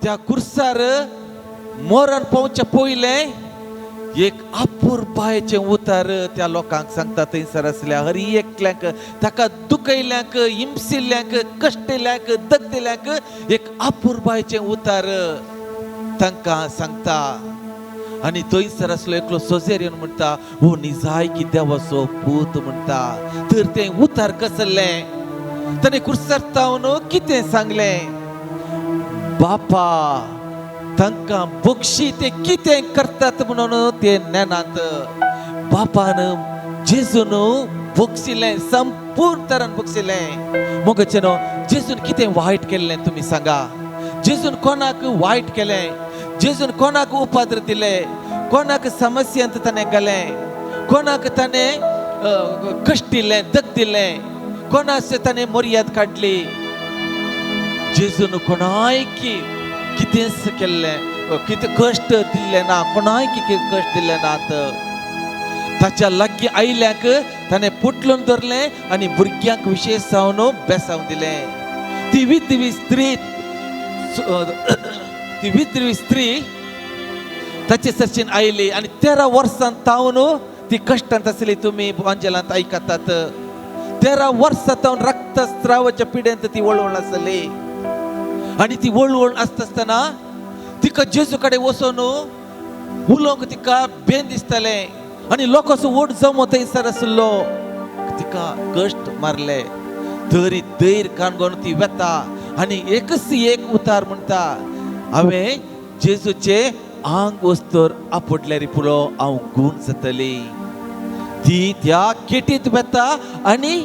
त्या कुर्सार मरण पावच्या पयलें एक अपुरबायेचें उतार त्या लोकांक सांगता. थंयसर आसल्या हर एकल्यांक, ताका दुखयल्यांक, हिमसिल्ल्यांक, कश्टिल्यांक, दगदिल्यांक एक अपुरबायेचें उतार तांकां सांगता. आनी थंयसर आसलो एकलो सोजेर येवन म्हणटा, हो निजायकी देवाचो पूत म्हणटा. तर तें उतार कसलें, ताणें कुर्सार तावन कितें सांगलें, बापा तांकां बक्षी ते कितें करतात म्हणून ते नेनात. बापान जेजून बक्षिलें, संपूर्ण तरान बक्षिलें. मोगाचें न्हू, जेजून कितें वायट केल्लें तुमी सांगा? जेजून कोणाक वायट केलें? जेजून कोणाक उपाद्र दिले? कोणाक समस्यांत ताणें घालें? कोणाक ताणें कश्ट दिलें, दग दिलें? कोणाक ताणें मर्याद काडली? जेजून कोणायकी कितेंच केल्लें, कितें कश्ट दिल्लें ना, कोणायकी कश्ट दिल्लें नात. ताच्या लागीं आयल्याक ताणें पुटलून धरलें आनी भुरग्यांक विशेश जावन बेसावन दिलें. ती विधवी स्त्री, ती विधवी स्त्री ताचे सरशीन आयली आनी 13 वर्सां तावन ती कश्टांत आसली. तुमी वांजेलांत आयकतात, 13 वर्सां तावन रक्तस्रावाच्या पिड्यांत ती वळवळ आसली. आनी ती वळवळ आसता आसतना तिका जेजू कडेन वचून उलोवंक तिका बेन दिसतालें आनी लोकांचो व्हड जमो थंयसर आसलो. तिका कश्ट मारले तरी धैर्य काणगोन ती वेता आनी एकच एक उतार म्हणटा, हांवें जेजूचे आंग वस्तर आपटल्यार पुरो हांव गूण जातली. ती त्या केटींत वेता आनी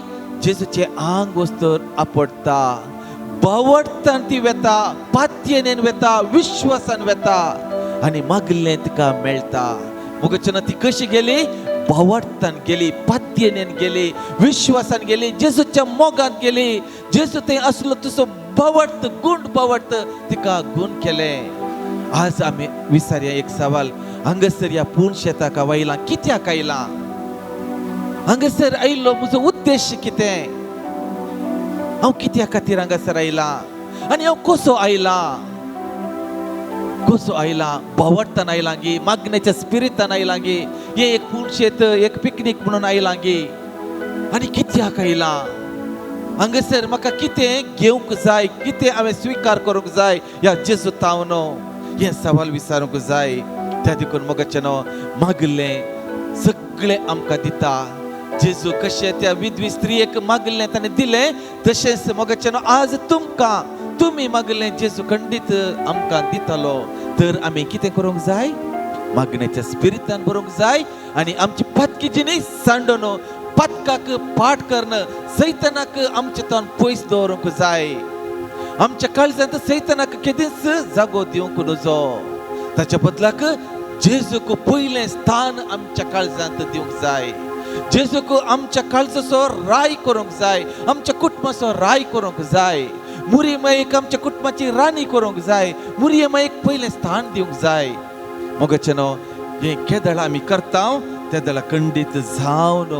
जेजूचे आंग वस्तर आपडटा. बावडतान ती वेता, पातयेन वेता, विश्वासान वेता आनी मागलें तिका मेळटा. मोगाचें ती कशी गेली? बावडतान गेली, पातयेन गेली, विश्वासान गेली, जेजूच्या मोगान गेली. जेजू थंय आसलो तसो बावडत, गुण बावडत तिका गुण केलें. आज आमी विचारया एक सवाल, हांगासर ह्या पूर्ण शेताक आयलां कित्याक आयलां? हांगासर आयलो म्हजो उद्देश कितें? हांव कित्या खातीर हांगासर आयलां आनी हांव कसो आयलां? कसो आयलां? बावडतान आयलां गी, मागण्याच्या स्पिरितान आयलां गी, हें एक पूर्ण शेत एक पिकनीक म्हणून आयलां गी? आनी कित्याक आयलां हांगासर? म्हाका कितें घेवंक जाय, कितें हांवें स्विकार करूंक जाय ह्या जेजू तावन? हें सवाल विचारूंक जाय. त्या देखून मोगाचें न्हू, मागलें सगळें आमकां दिता. जेजू कशें त्या विधवी स्त्रियेक मागलें ताणें दिलें, तशेंच मोगाचें न्हू आज तुमकां तुमी मागलें जेजू खंडीत आमकां दितलो. तर आमी कितें करूंक जाय? मागण्याच्या स्पिरितान बरोवंक जाय आनी आमची पातकी जिणी सांडून पातकाक पाठ करून सैतनाक आमचे तावन पयस दवरूंक जाय. आमच्या काळजांत सैतनाक केदींच जागो दिवंक नजो. ताच्या बदलाक जेजूक पयलें स्थान आमच्या काळजांत दिवंक जाय. जेजूक आमच्या काळजाचो राय करूंक जाय, आमच्या कुटुंबाचो राय करूंक जाय. मुरियमाईक आमच्या कुटुंबाची राणी करूंक जाय, मुरियमाईक पयलें स्थान दिवंक जाय. मोगाचें न्हू, हें केदळा आमी करता तेदळा खंडीत जावन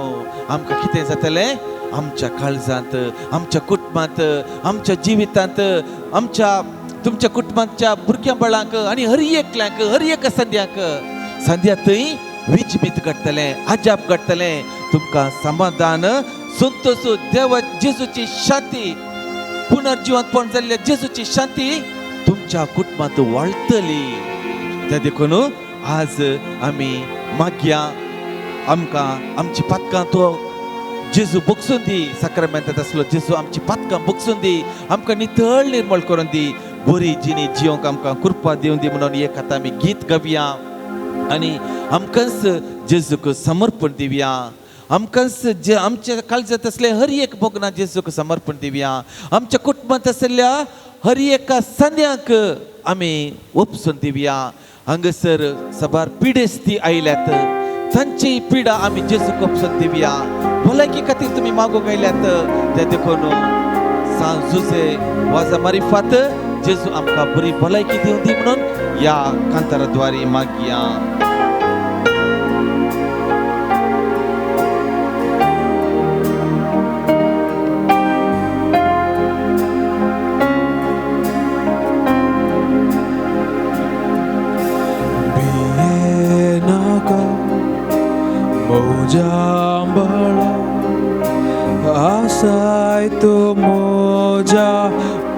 आमकां कितें जातलें? आमच्या काळजांत, आमच्या कुटुंबांत, आमच्या जिवितांत, आमच्या तुमच्या कुटुंबांच्या भुरग्यां बाळांक आनी हर एकल्यांक, हर एका संद्याक, संद्या थंय विजमीत घडटलें, अजाप घडटलें. तुमकां समाधान, संतोष, देवा जेजूची शांती, पुनर्जिवंतपण जाल्ल्या जेजूची शांती तुमच्या कुटुंबांत वाळटली. त्या देखून आज आमी मागया आमकां आमची पातकां तो जेजू बगसून दी. साक्रामेंतांत आसलो जेजू आमची पातकां बगसून दी, आमकां नितळ निर्मळ करून दी, बरी जिणी जिवंक आमकां कृपा दिवन दी म्हणून एक आतां आमी गीत गावया आनी आमकांच जेजूक समर्पण दिवया. आमकांच जे आमच्या काळजांत आसले हर एक भोगना जेजूक समर्पण दिवया. आमच्या कुटुंबांत आसल्या हर एका संद्यांक आमी ओपसून दिवया. हांगासर सबार पिडेस्ती आयल्यात, तांची पिडा आमी जेजूक ओपसून दिवया. भलायकी खातीर तुमी मागूंक आयल्यात, ते देखून सांत जुजे वाजा मारिफात जेजू आमकां बरी भलायकी दिवन दी म्हणून ह्या कांतारा द्वारे मागया.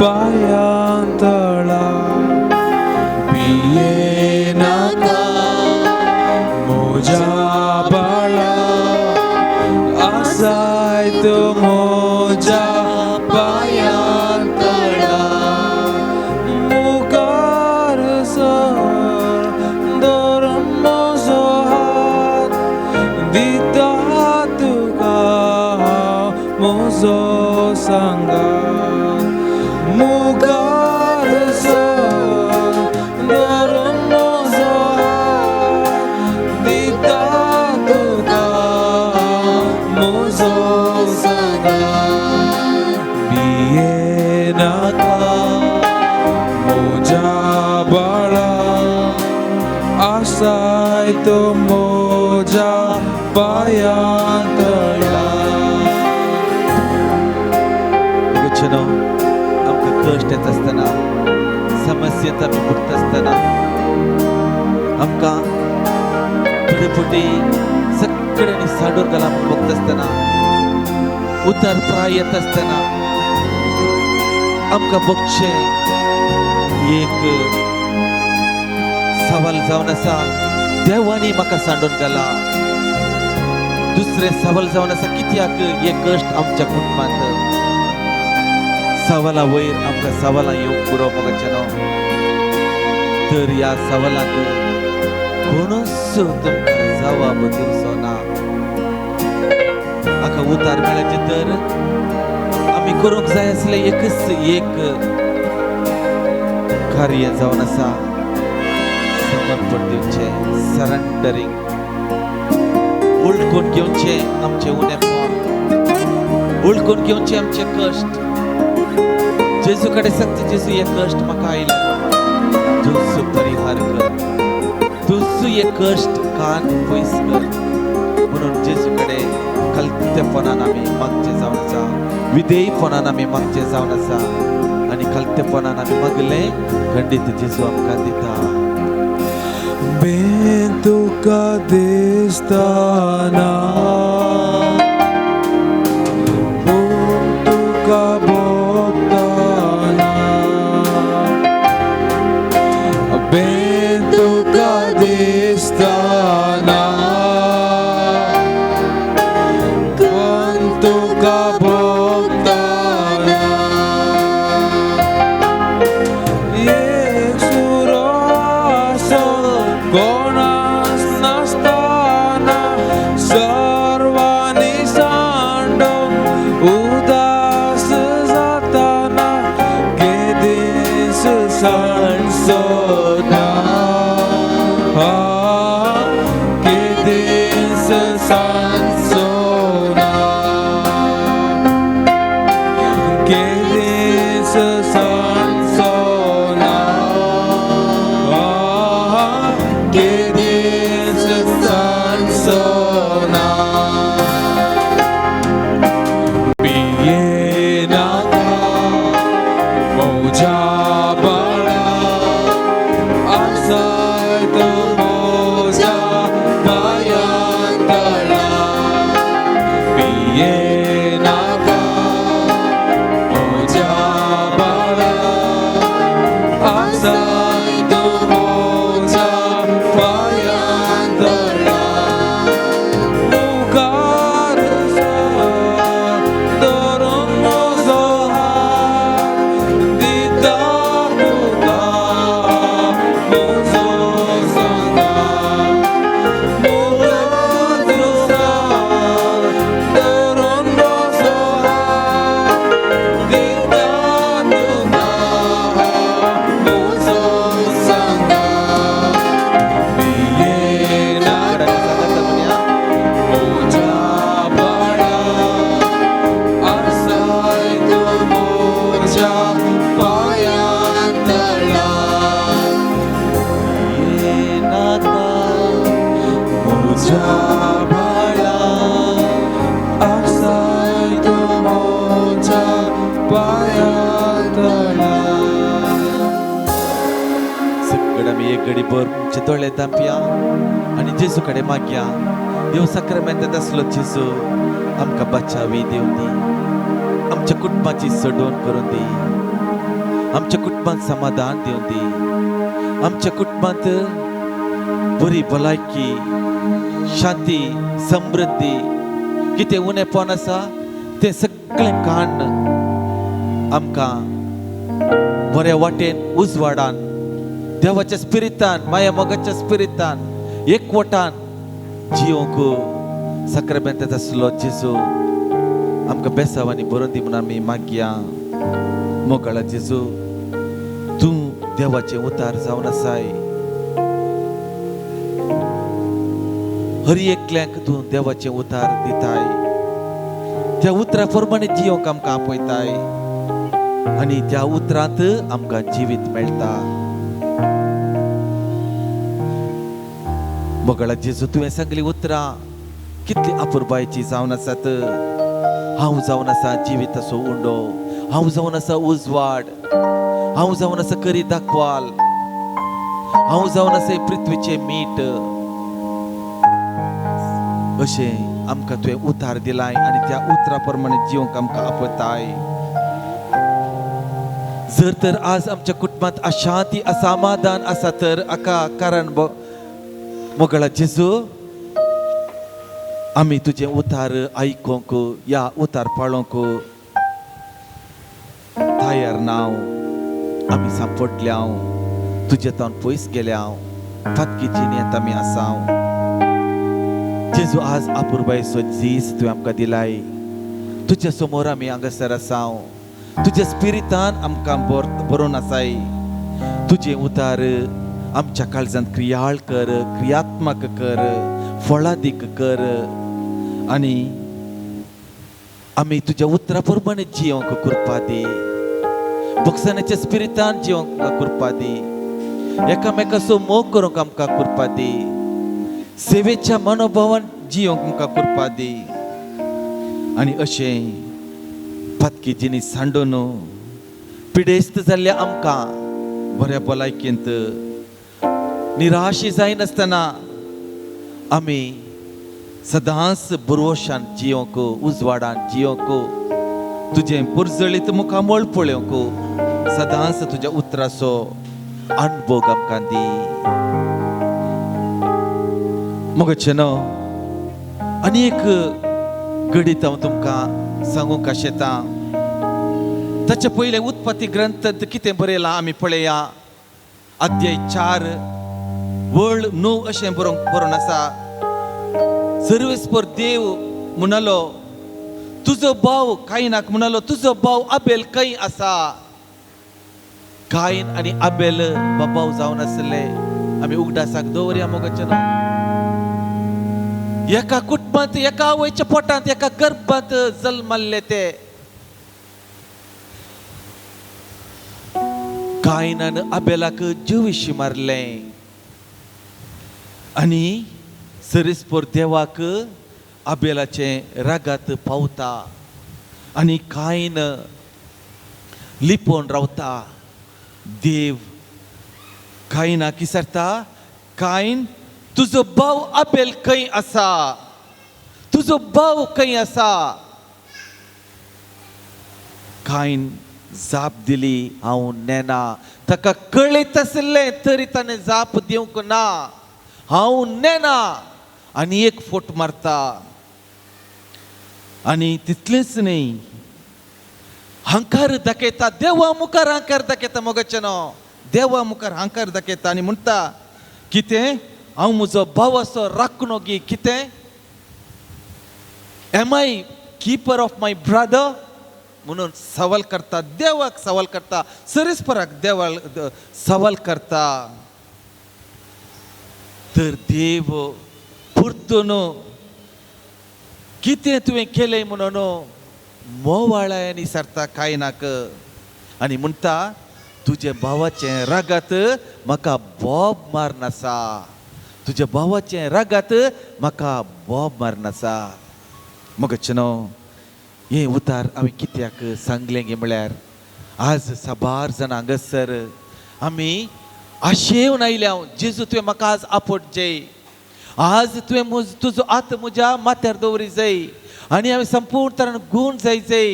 पांयां तळा भियेनाका म्हज्या बाळा आसाय तूं म्हज्या पांयां तळा मुखार सर धरून म्हजो हात दिता तुका हांव म्हजो सांगात मुखार सर धरून म्हजो हात दिता तुका हांव म्हजो सांगात भियेनाका म्हज्या बाळा आसाय तूं म्हज्या पांयां तळा. मोगाचेनो, आमकां कश्ट येता आसतना, समस्येंत आमी बुडटा आसतना, आमकां थोडे फावटी सगळ्यांनी सांडून घाला म्हूण भोगता आसतना, उतार प्राय येता आसतना, आमकां भोगचें एक सवाल जावन आसा, देवांनी म्हाका सांडून घाला. दुसरें सवाल जावन आसा, कित्याक हे कश्ट आमच्या कुटुंबांत. सवाला वयर आमकां सवालां येवंक पुरो मोगाचेनो. तर ह्या सवालाक कोणूच तुमकां जवाब दिवचो ना. हाका उतार मेळचे तर आमी करूंक जाय आसलें एकच एक कार्य जावन आसा, समर्पण दिवचें, सरंडरींग, उलटून घेवचें आमचें उणेपण, उलटून घेवचें आमचे कश्ट. जेजू कडेन सांगता, जेजू हे कश्ट म्हाका आयले, तूंच परिहार कर, तूंच हे कश्ट कान पयस कर. म्हणून जेजू कडेन कलतेपणान आमी मागचें जावन आसा, विधेयपणान आमी मागचें जावन आसा, आनी कलतेपणान आमी मागलें खंडीत जेजू आमकां दिता. बेन तुका दिसतना पूण तुका भोगतना, बेन तुका दिसतना पूण तुका भोगतना, एक सुरो आसो कोणास नासतना, सर्वांनी सांडून उदास जातना, केदीस सांडसोना, केदीस सांडसोना, केदीस सांडसोना, केदीस सांडसोना. भियेनाका म्हज्या बाळा आसाय तूं म्हज्या पांयां तळा, भियेनाका म्हज्या बाळा आसाय तूं म्हज्या पांयां तळा, मुखार सर धरून म्हजो हात दिता तुका म्हजो सांगात, मुखार सर धरून म्हजो हात दिता तुका म्हजो सांगात. भियेनाका सांगात म्हणया, म्हज्या बाळा आसाय तूं म्हज्या पांयां तळा, भियेनाका म्हज्या बाळा आसाय तूं म्हज्या पांयां तळा. सगळं आमी एक घडी भर आमचे दोळे धांपया आनी जेजू कडेन मागया, देव साक्रामेंतांत आसलो जेजू आमकां बचावी दिवं दी, आमच्या कुटुंबाची सोडवण करून दी. आमच्या कुटुंबांत समाधान दिवन दी. आमच्या कुटुंबांत बरी भलायकी, शांती, समृद्धी, कितें उणेपण आसा तें सगळें काडून आमकां बऱ्या वाटेन, उजवाडान, देवाच्या स्पिरितान, माया मोगाच्या स्पिरितान, एकवटान जिवंक साक्रामेंतांत आसलो जेजू आमकां बेसांव आनी बरोवन दी म्हणून आमी मागया. मोगाळा जेजू, तूं देवाचें उतार जावन आसाय. हर एकल्याक तूं देवाचें उतार दिताय. त्या उतरा प्रमाणे जिवंक आमकां आपयताय आनी त्या उतरांत आमकां जिवीत मेळटा. मोगाळा जेजू, तुवें सांगली उतरां कितली अपुरबायची जावन आसात. हांव जावन आसा जिविताचो उंडो, हांव जावन आसा उजवाड, हांव जावन आसा करी दाखवाल, हांव जावन आसा पृथ्वीचें मीठ. अशें आमकां तुवें उतार दिलाय आनी त्या उतरा प्रमाणे जिवंक आमकां आपयताय. जर तर आज आमच्या कुटुंबांत अशांती, असमाधान आसा तर आका कारण मोगाळा जेजू, आमी तुजें उतार आयकोंक या उतार पाळोंक तयार ना. आमी सांपडल्या, तुजे तावन पयस गेल्या, फातकी जिणेंत आमी आसाव. जेजू, आज अपुरबायेचो जीस तुवें आमकां दिलाय. तुज्या समोर आमी हांगासर आसाव. तुज्या स्पिरितान आमकां बरोवन आसाय. तुजें उतार आमच्या काळजांत क्रियाळ कर, क्रियात्मक कर, फळादीक कर आनी आमी तुज्या उतरा प्रमाणे जिवंक कृपा दी. भक्सानाच्या स्पिरितान जिवंक कृपा दी. एकामेकाचो मोग करूंक आमकां कृपा दी. सेवेच्या मनोभावान जिवंक आमकां कृपा दी. आनी अशें पातकी जिणी सांडून पिडेस्त जाल्ल्या आमकां बऱ्या भलायकेंत निराशी जायनासतना आमी सदांच बरोशान जिवंक, उजवाडान जिवंक, तुजें पुरजळीत मुखामळ पळोवंक, सदांच तुज्या उतराचो अणभोग आमकां दी. मगचे न्हू आनी एक घडीत हांव तुमकां सांगूंक आशेतां. ताचे पयलें उत्पत्ती ग्रंथांत कितें बरयलां आमी पळया. अध्याय 4 वळ 9 अशें बरोवन आसा. सर्वेस्पर देव म्हणालो, तुजो भाव कायनाक म्हणालो, तुजो भाव आबेल खंय आसा? कायन आनी आबेल बाबाव जावन आसले. आमी उगडासाक दवरया मोगाचें न्हू. एका कुटुंबांत, एका आवयच्या पोटांत, एका गर्भांत जल्मल्ले ते. कायनान आबेलाक जिविशी मारलें आनी सरेस्पर देवाक आबेलाचें रागात पावता आनी कायन लिपोवन रावता. देव कायनाक विचारता, कायन, तुजो भाव आबेल खंय आसा? तुजो भाव खंय आसा? कायन जाप दिली, हांव नेना. ताका कळीत आशिल्लें तरी ताणें जाप दिवंक ना. हांव नेना. आनी एक फोट मारता. आनी तितलेंच न्हय, हांकार दाखयता, देवा मुखार हांकार दाखयता. मोगाचें न्हू, देवा मुखार हांकार दाखयता आनी म्हणटा, कितें हांव म्हजो भावाचो राखणो गी? कितें am I keeper of my brother म्हणून सवाल करता. देवाक सवाल करता, सरेस्पराक देवाक सवाल करता. तर देव परतून कितें तुवें केलें म्हणून मोवाळायांनी सरता कायनाक आनी म्हणटा, तुजे भावाचें रागात म्हाका बोब मारनासा, तुज्या भावाचें रागात म्हाका बोब मारनासा. मगच न्हू हें उतार हांवें कित्याक सांगलें गे म्हळ्यार, आज साबार जाणां हांगासर आमी आशेवन आयल्या. जेजू, तुवें म्हाका आज आपोट जय, आज तुवें तुजो हात म्हज्या माथ्यार दवरी जाय आनी हांवें संपूर्ण तरान गूण जाय जाय.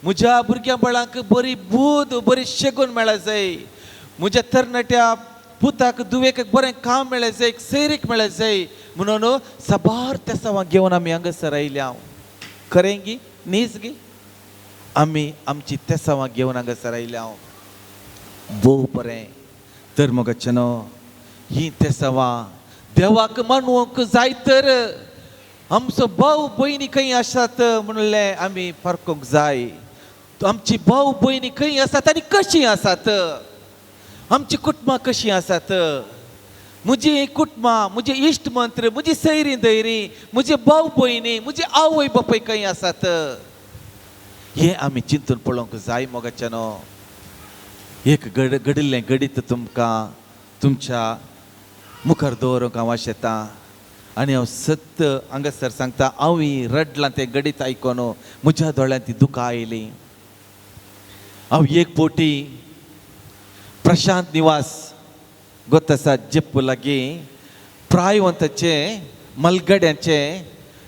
म्हज्या भुरग्यां बाळांक बरी बूद बरी शेगून मेळ जाय, म्हज्या तरणाट्या पुताक दुवेक बरें काम मेळ्ळें जाय, एक सैरीक मेळ्ळें जाय म्हणून साबार तेसांवां घेवन आमी हांगासर आयल्या. खरें गी न्हीच गी? आमी आमची तेसांवां घेवन हांगासर आयल्या. भोव बरें. तर मोगाचेनो ही तेसांवां देवाक मानवंक जाय तर आमचो भाव भयणी खंय आसात म्हणलें आमी फारकूंक जाय. आमची भाव भयणी खंय आसात आनी कशीं आसात, आमची कुटुंबां कशीं आसात, म्हजी कुटुंबां, म्हजी इश्ट मंत्र, म्हजी सैरी दैरी, म्हजे भाव भयणी, म्हजी आवय बापूय खंय आसात हें आमी चिंतून पळोवंक जाय. मोगाच्यानो एक घडिल्लें घडीत तुमकां तुमच्या मुखार दवरूंक हांव आशेतां आनी हांव सत्य हांगासर सांगता, हांवूय रडलां तें घडीत आयकून म्हज्या दोळ्यांत ती दुकां आयलीं. हांव एक पोटी प्रशांत निवास गोत आसा जेप्पू लागीं प्रायवंताचें मलगड्यांचें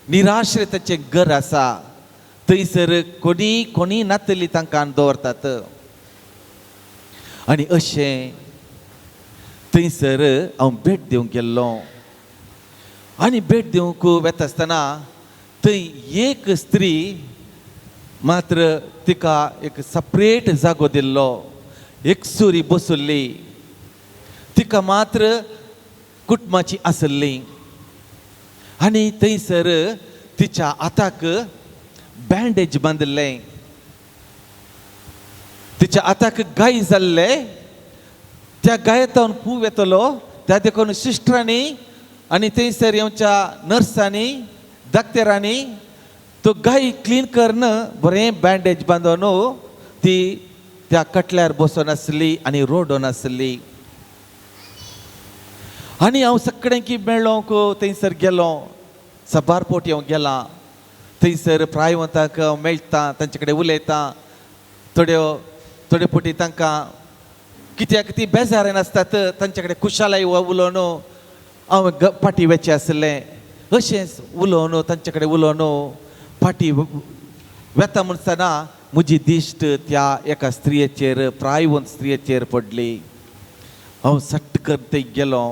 निराश्रिताचें घर आसा, थंयसर कोणी कोणी नातली तांकां दवरतात आनी अशें थंयसर हांव भेट दिवंक गेल्लो आनी भेट दिवंक वेता आसतना थंय एक स्त्री मात्र तिका एक सपरेट जागो दिल्लो, एक सुरी बसुल्ली, तिका मात्र कुटुंबाची आसली आनी थंयसर तिच्या हाताक बँडेज बांदिल्लें, तिच्या हाताक गाय जाल्ले, त्या गायेंतल्यान पूव येतलो त्या देखून सिस्टरांनी आनी थंयसर येवच्या नर्सांनी दाक्तेरांनी तो गाय क्लीन करून बरें बँडेज बांदून ती त्या कटल्यार बसून आसली आनी रोडून आसली. आनी हांव सगळ्यांकी मेळोंक थंयसर गेलो, साबार पोटी हांव गेलां, थंयसर प्रायवंताक हांव मेळटा, तांचे कडेन उलयतां, थोड्यो थोडे पोटी तांकां कित्याक ती बेजारान आसतात तांचे कडेन खुशालाय उलोवन हांव फाटीं वचचें आसलें. अशेंच उलोवन तांचे कडेन उलोवन फाटीं वेता म्हणसना म्हजी दिश्ट त्या एका स्त्रियेचेर, प्रायवंत स्त्रियेचेर पडली. हांव सट्ट करून थंय गेलो,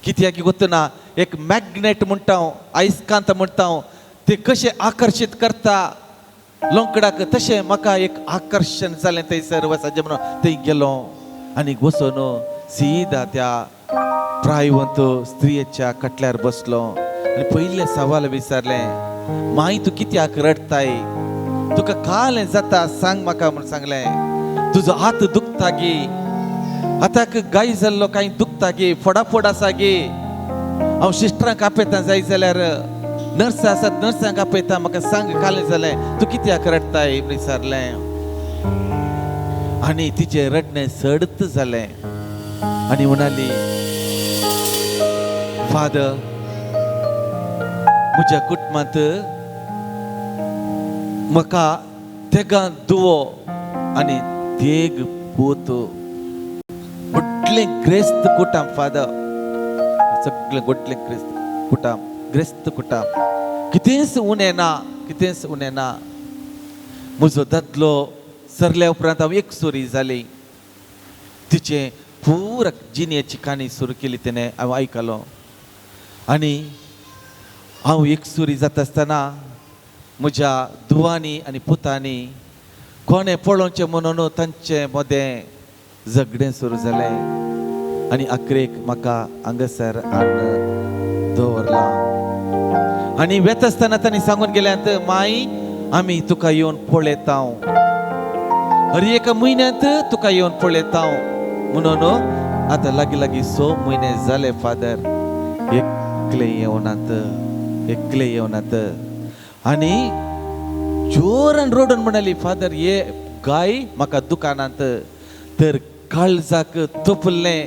कित्याक वतना एक मॅग्नेट म्हणटा हांव, आयस्कांत म्हणटा हांव, ते कशें आकर्शीत करता लोंकडाक तशें म्हाका एक आकर्शण जालें थंयसर वचपाचें म्हणून थंय गेलो आनी वचून सीदा त्या प्रायवंत स्त्रियेच्या कटल्यार बसलो आनी पयलें सवाल विचारलें, माय तूं कित्याक रडटाय, तुका कालें जाता सांग म्हाका म्हूण सांगलें, तुजो हात दुखता गी, हाताक गाय जाल्लो कांय दुखता गी, फोडाफोड आसा गी, हांव सिस्टरांक आपयता जाय जाल्यार नर्स आसात नर्सांक आपयता, म्हाका सांग कालें जालें, तूं कित्याक रडटाय विचारलें. आनी तिचें रडणें सडत जालें आनी म्हणाली, फादर म्हज्या कुटुंबांत म्हाका तेगां दुवो आनी तेग पूत, व्हडलें ग्रेस्त कुटाम फादर, सगळें व्हडलें ग्रेस्त कुटाम, ग्रेस्त कुटाम, कितेंच उणें ना, कितेंच उणें ना. म्हजो दादलो सरल्या उपरांत हांव एक सुरी जाली, तिचें पुरा जिणेची काणी सुरू केली तिणें, हांव आयकलो. आनी हांव एक सुरी जाता आसतना म्हज्या धुवांनी आनी पुतांनी कोणें पळोवचें म्हणून तांचे मदें झगडें सुरू जालें आनी अखेरेक म्हाका हांगासर हाडून दवरलां. आनी वेता आसतना तांणी सांगून गेल्यात, माई आमी तुका येवन पळयता, हर एका म्हयन्यांत तुका येवन पळयता म्हणून आतां लागीं लागीं 6 म्हयने जाले फादर, एकले येवनात, एकले येवनात. आनी जोरान रडून म्हणाली, फादर हे गाय म्हाका दुकानांत तर काळजाक तोपलें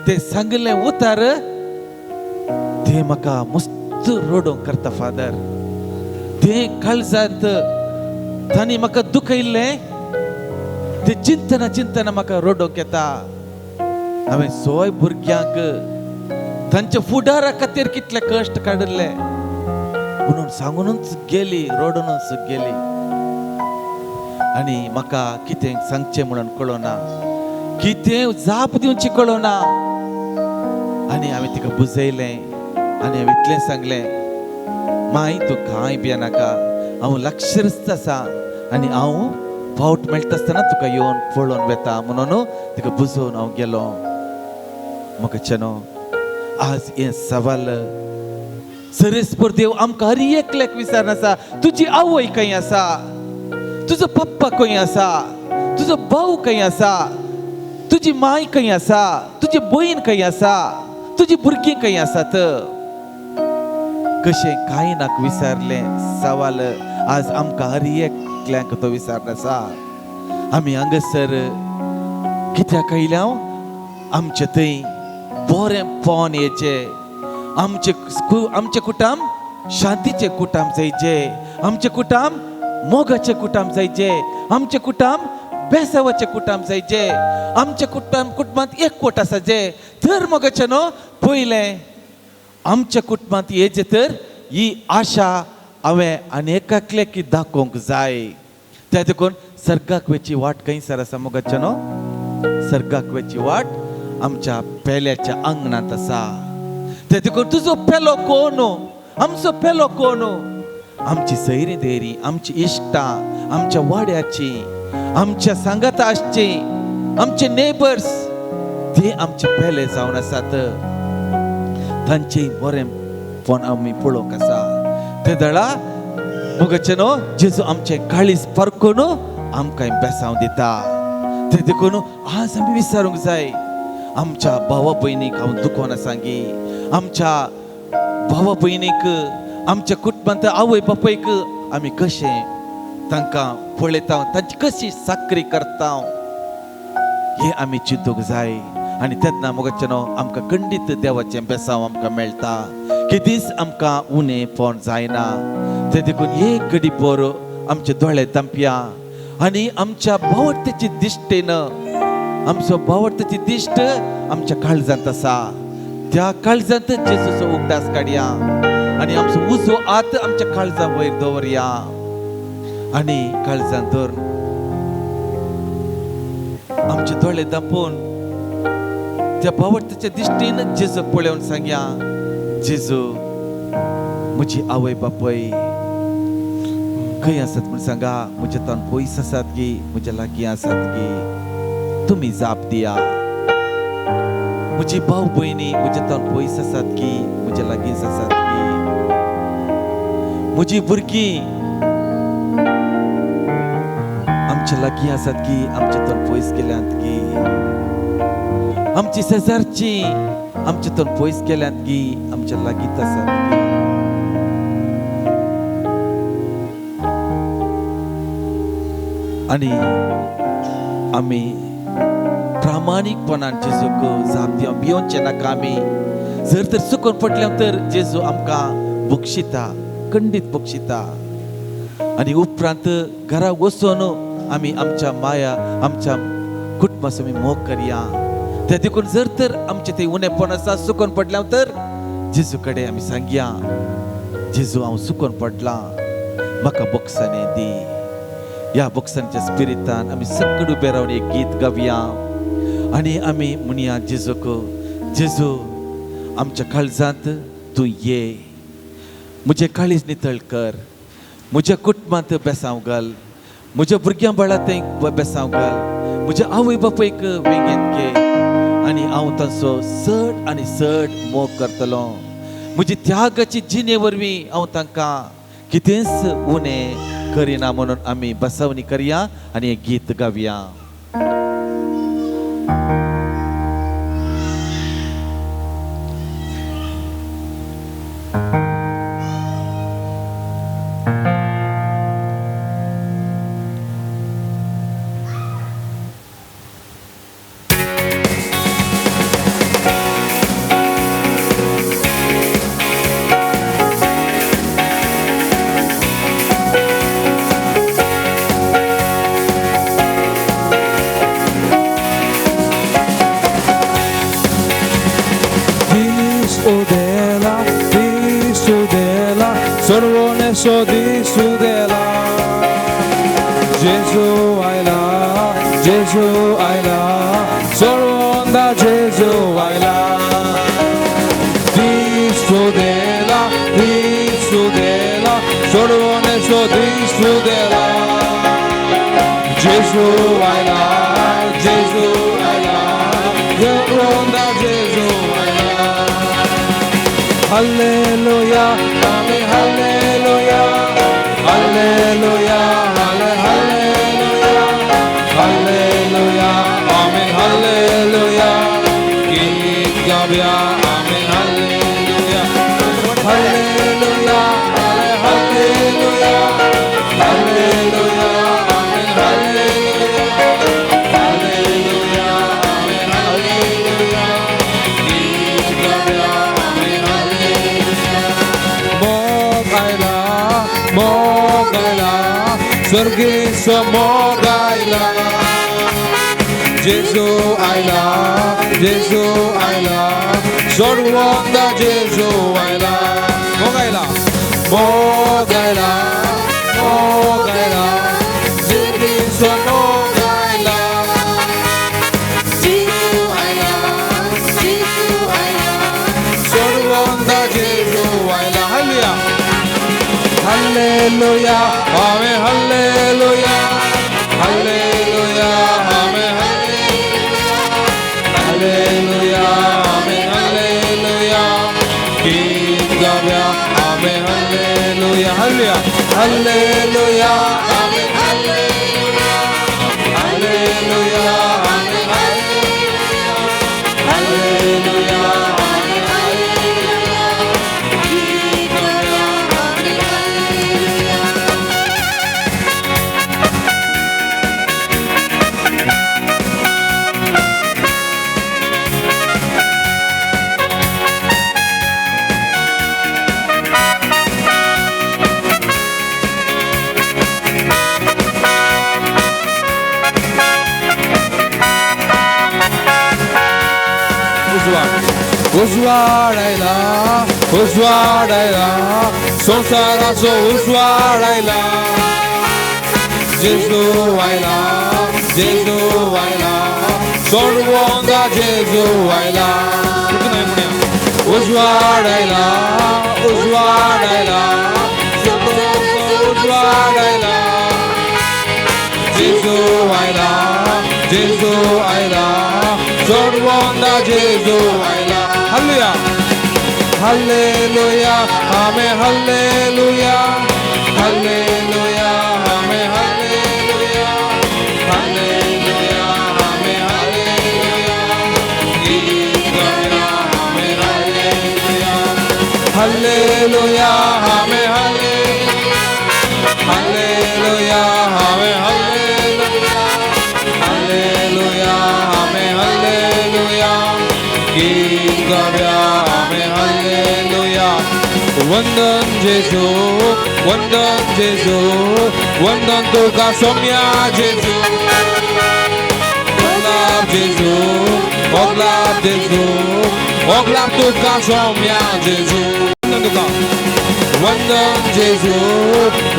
तें सांगलें उतार तें म्हाका मस्त रडूंक करता फादर, तें काळजांत तांणी म्हाका दुखयल्लें तें चिंतना चिंतना म्हाका रडूंक येता. हांवें सोय भुरग्यांक तांच्या फुडारा खातीर कितले कश्ट काडिल्ले म्हणून सांगूनच गेली, रडूनच गेली. आनी म्हाका कितें सांगचें म्हणून कळना, कितें जाप दिवची कळना. आनी हांवें तिका बुजयलें आनी हांवें इतलें सांगलें, माय तूं कांय भियेनाका, हांव लक्षरस्त आसा आनी हांव फावट मेळटा आसतना तुका येवन पळोवन वेता म्हणून तिका बुजोवन हांव गेलो. म्हाका चेनो आज हें सवाल सरेस्पर देव आमकां हर एकल्याक विचारून आसा, तुजी आवय खंय आसा, तुजो पप्पा खंय आसा, तुजो भाव खंय आसा, तुजी माय खंय आसा, तुजी भयण खंय आसा, तुजी भुरगीं खंय आसात. कशें कांय नाक विचारलें सवाल आज आमकां हर एकल्यांक तो विचारून आसा. आमी हांगासर कित्याक आयल्या, आमचे थंय बरें पोन येचें, आमचें कुटाम शांतीचें कुटाम जायचें, आमचें कुटाम मोगाचें कुटाम जायचें, आमचें कुटाम बेसावाचें कुटाम जायचें, आमच्या कुटुंबांत एकवट आसा जे तर मोगाचें न्हू पयलें आमच्या कुटुंबांत येचें तर ही आशा हांवें आनी एकाकल्याक दाखोवंक जाय. त्या देखून सर्गाक वेची वाट खंयसर आसा मोगाचें न्हू, सर्गाक वेची वाट आमच्या पेल्याच्या आंगणांत आसा. ते देखून तुजो पेलो कोण, आमचो पेलो कोण, आमची सैरी देरी, आमची इश्टां, आमच्या वाड्याची, आमच्या सांगाता आसची, आमचे नेबर्स, ते आमचे पेले जावन आसात. तांचे बरें फोन आमी पळोवंक आसा. ते दळा मोगाचें न्हू जेजू आमचें काळीज पारखून आमकां बेसांव दिता. ते देखून आज आमी विचारूंक जाय, आमच्या भावा भयणीक हांव दुखोन आसा गी, आमच्या भावा भयणीक, आमच्या कुटुंबांत आवय बापायक आमी कशें तांकां पळयता, तांची कशी साकरी करता हें आमी चिंतूंक जाय. आनी तेन्ना मोगाचें न्हू आमकां खंडीत देवाचें बेसांव आमकां मेळटा, केदींच आमकां उणें पोण जायना. ते देखून एक घडी पोर आमचे दोळे धांपया आनी आमच्या भावार्थाची दिश्टेन, आमचो भावार्थाची दिश्ट आमच्या काळजांत आसा, त्या काळजांत जेजूचो उगडास काडया आनी आमचो उजवो हात आमच्या काळजा वयर दवरया आनी काळजांत दवरून आमचे दोळे धांपून त्या भावार्थाच्या दिश्टीन जेजू पळोवन सांगया, जेजू म्हजी आवय बापूय खंय आसात म्हूण सांगा, म्हज्या तान पयस आसात गी, म्हज्या लागीं आसात गी, तुमी जाप दिया. म्हजी भाव भयणी म्हज्या तान पयस आसात गी, म्हज्या लागींच आसात गी, म्हजी भुरगीं आमच्या लागीं आसात गी, आमच्या तान पयस गेल्यांत गी, आमची शेजारची आमच्या तान पयस गेल्यांत गी, आमच्या लागींच आसात गी. आनी आमी प्रामाणीकपणान जेजूक जाप दिवं, भियोवचें नाका. आमी जर तर चुकून पडल्या तर जेजू आमकां बक्षिता, खंडीत बक्षिता. आनी उपरांत घरा वचून आमी आमच्या माया, आमच्या कुटुंबाचो आमी मोग करया. त्या देखून जर तर आमचें तें उणेपण आसा, चुकून पडल्या तर जेजू कडेन आमी सांगया, जेजू हांव चुकून पडलां, म्हाका बक्षाने दी. ह्या बक्षांच्या स्पिरितान आमी सगळे उबे रावन एक गीत गावया आनी आमी म्हणया जेजूक, जेजू आमच्या काळजांत तूं ये, म्हजें काळीज नितळ कर, म्हज्या कुटुंबांत बेसांव घाल, म्हज्या भुरग्यां बाळा थंय बेसांव घाल, म्हज्या आवय बापायक वेंगेंत घे आनी हांव तांचो चड आनी चड मोग करतलो. म्हजी त्यागाची जिणे वरवीं हांव तांकां कितेंच उणें करिना म्हणून आमी बसवणी करया आनी एक गीत गावया. Disu dela, sorvone so disu dela. जेजू आयला, जेजू आयला, सोडवंदा जेजू आयला. दिसू देला, दिसू देला, सोडवण्याचो दिसू देला. जेजू आयला, जेजू आयला, सोडवंदा जेजू आयला. Hallelujah, amen, hallelujah, hallelujah, hallelujah, hallelujah, amen, hallelujah. गीत गाऊया, आमेन, hallelujah, hallelujah, hallelujah, hallelujah, amen, hallelujah, hallelujah, amen, hallelujah. गीत गाऊया, आमेन, हालेलुया. मोग आयला, मोग आयला, स्वर्गीचो मोग आयला. जेजू आयला, जेजू आयला, सोडवंदा जेजू आयला. मोग आयला, मोग आयला, मोग आयला, स्वर्गीचो मोग आयला. जेजू आयला, जेजू आयला, सोडवंदा जेजू आयला. हालेलुया, हालेलुया, आमेन, हालेलुया, हालेलुया, आमेन, हालेलुया, आमेन, हालेलुया. गीत गाऊया, आमेन, हालेलुया, हालेलुया, हालेलुया, आमेन, हालेलुया, हालेलुया, आमेन, हालेलुया, आमेन, हालेलुया. गीत गाऊया, आमेन, हालेलुया. उजवाड, उजवाड आयला, उजवाड आयला, संवसाराचो उजवाड आयला. जेजू आयला, जेजू आयला, सोडवंदा जेजू आयला. उजवाड आयला, उजवाड आयला, संवसाराचो उजवाड आयला. जेजू आयला, जेजू आयला, सोडवंदा जेजू आयला. हालेलुया, हालेलुया, आमेन, हालेलुया, हालेलुया, आमेन, हालेलुया, हालेलुया, आमेन, हालेलुया. गीत गाऊया, आमेन, हालेलुया, हालेलुया, आमेन, हालेलुया, हालेलुया, आमेन, हालेलुया, हालेलुया, आमेन, हालेलुया. गीत गाऊया, आमेन, हालेलुया. वंदन जेजू, वंदन जेजू, वंदन तुका सोम्या जेजू. ओगलाब जेजू, ओगलाब जेजू, ओगलाब तुका सोम्या जेजू. वंदन तुका, वंदन जेजू,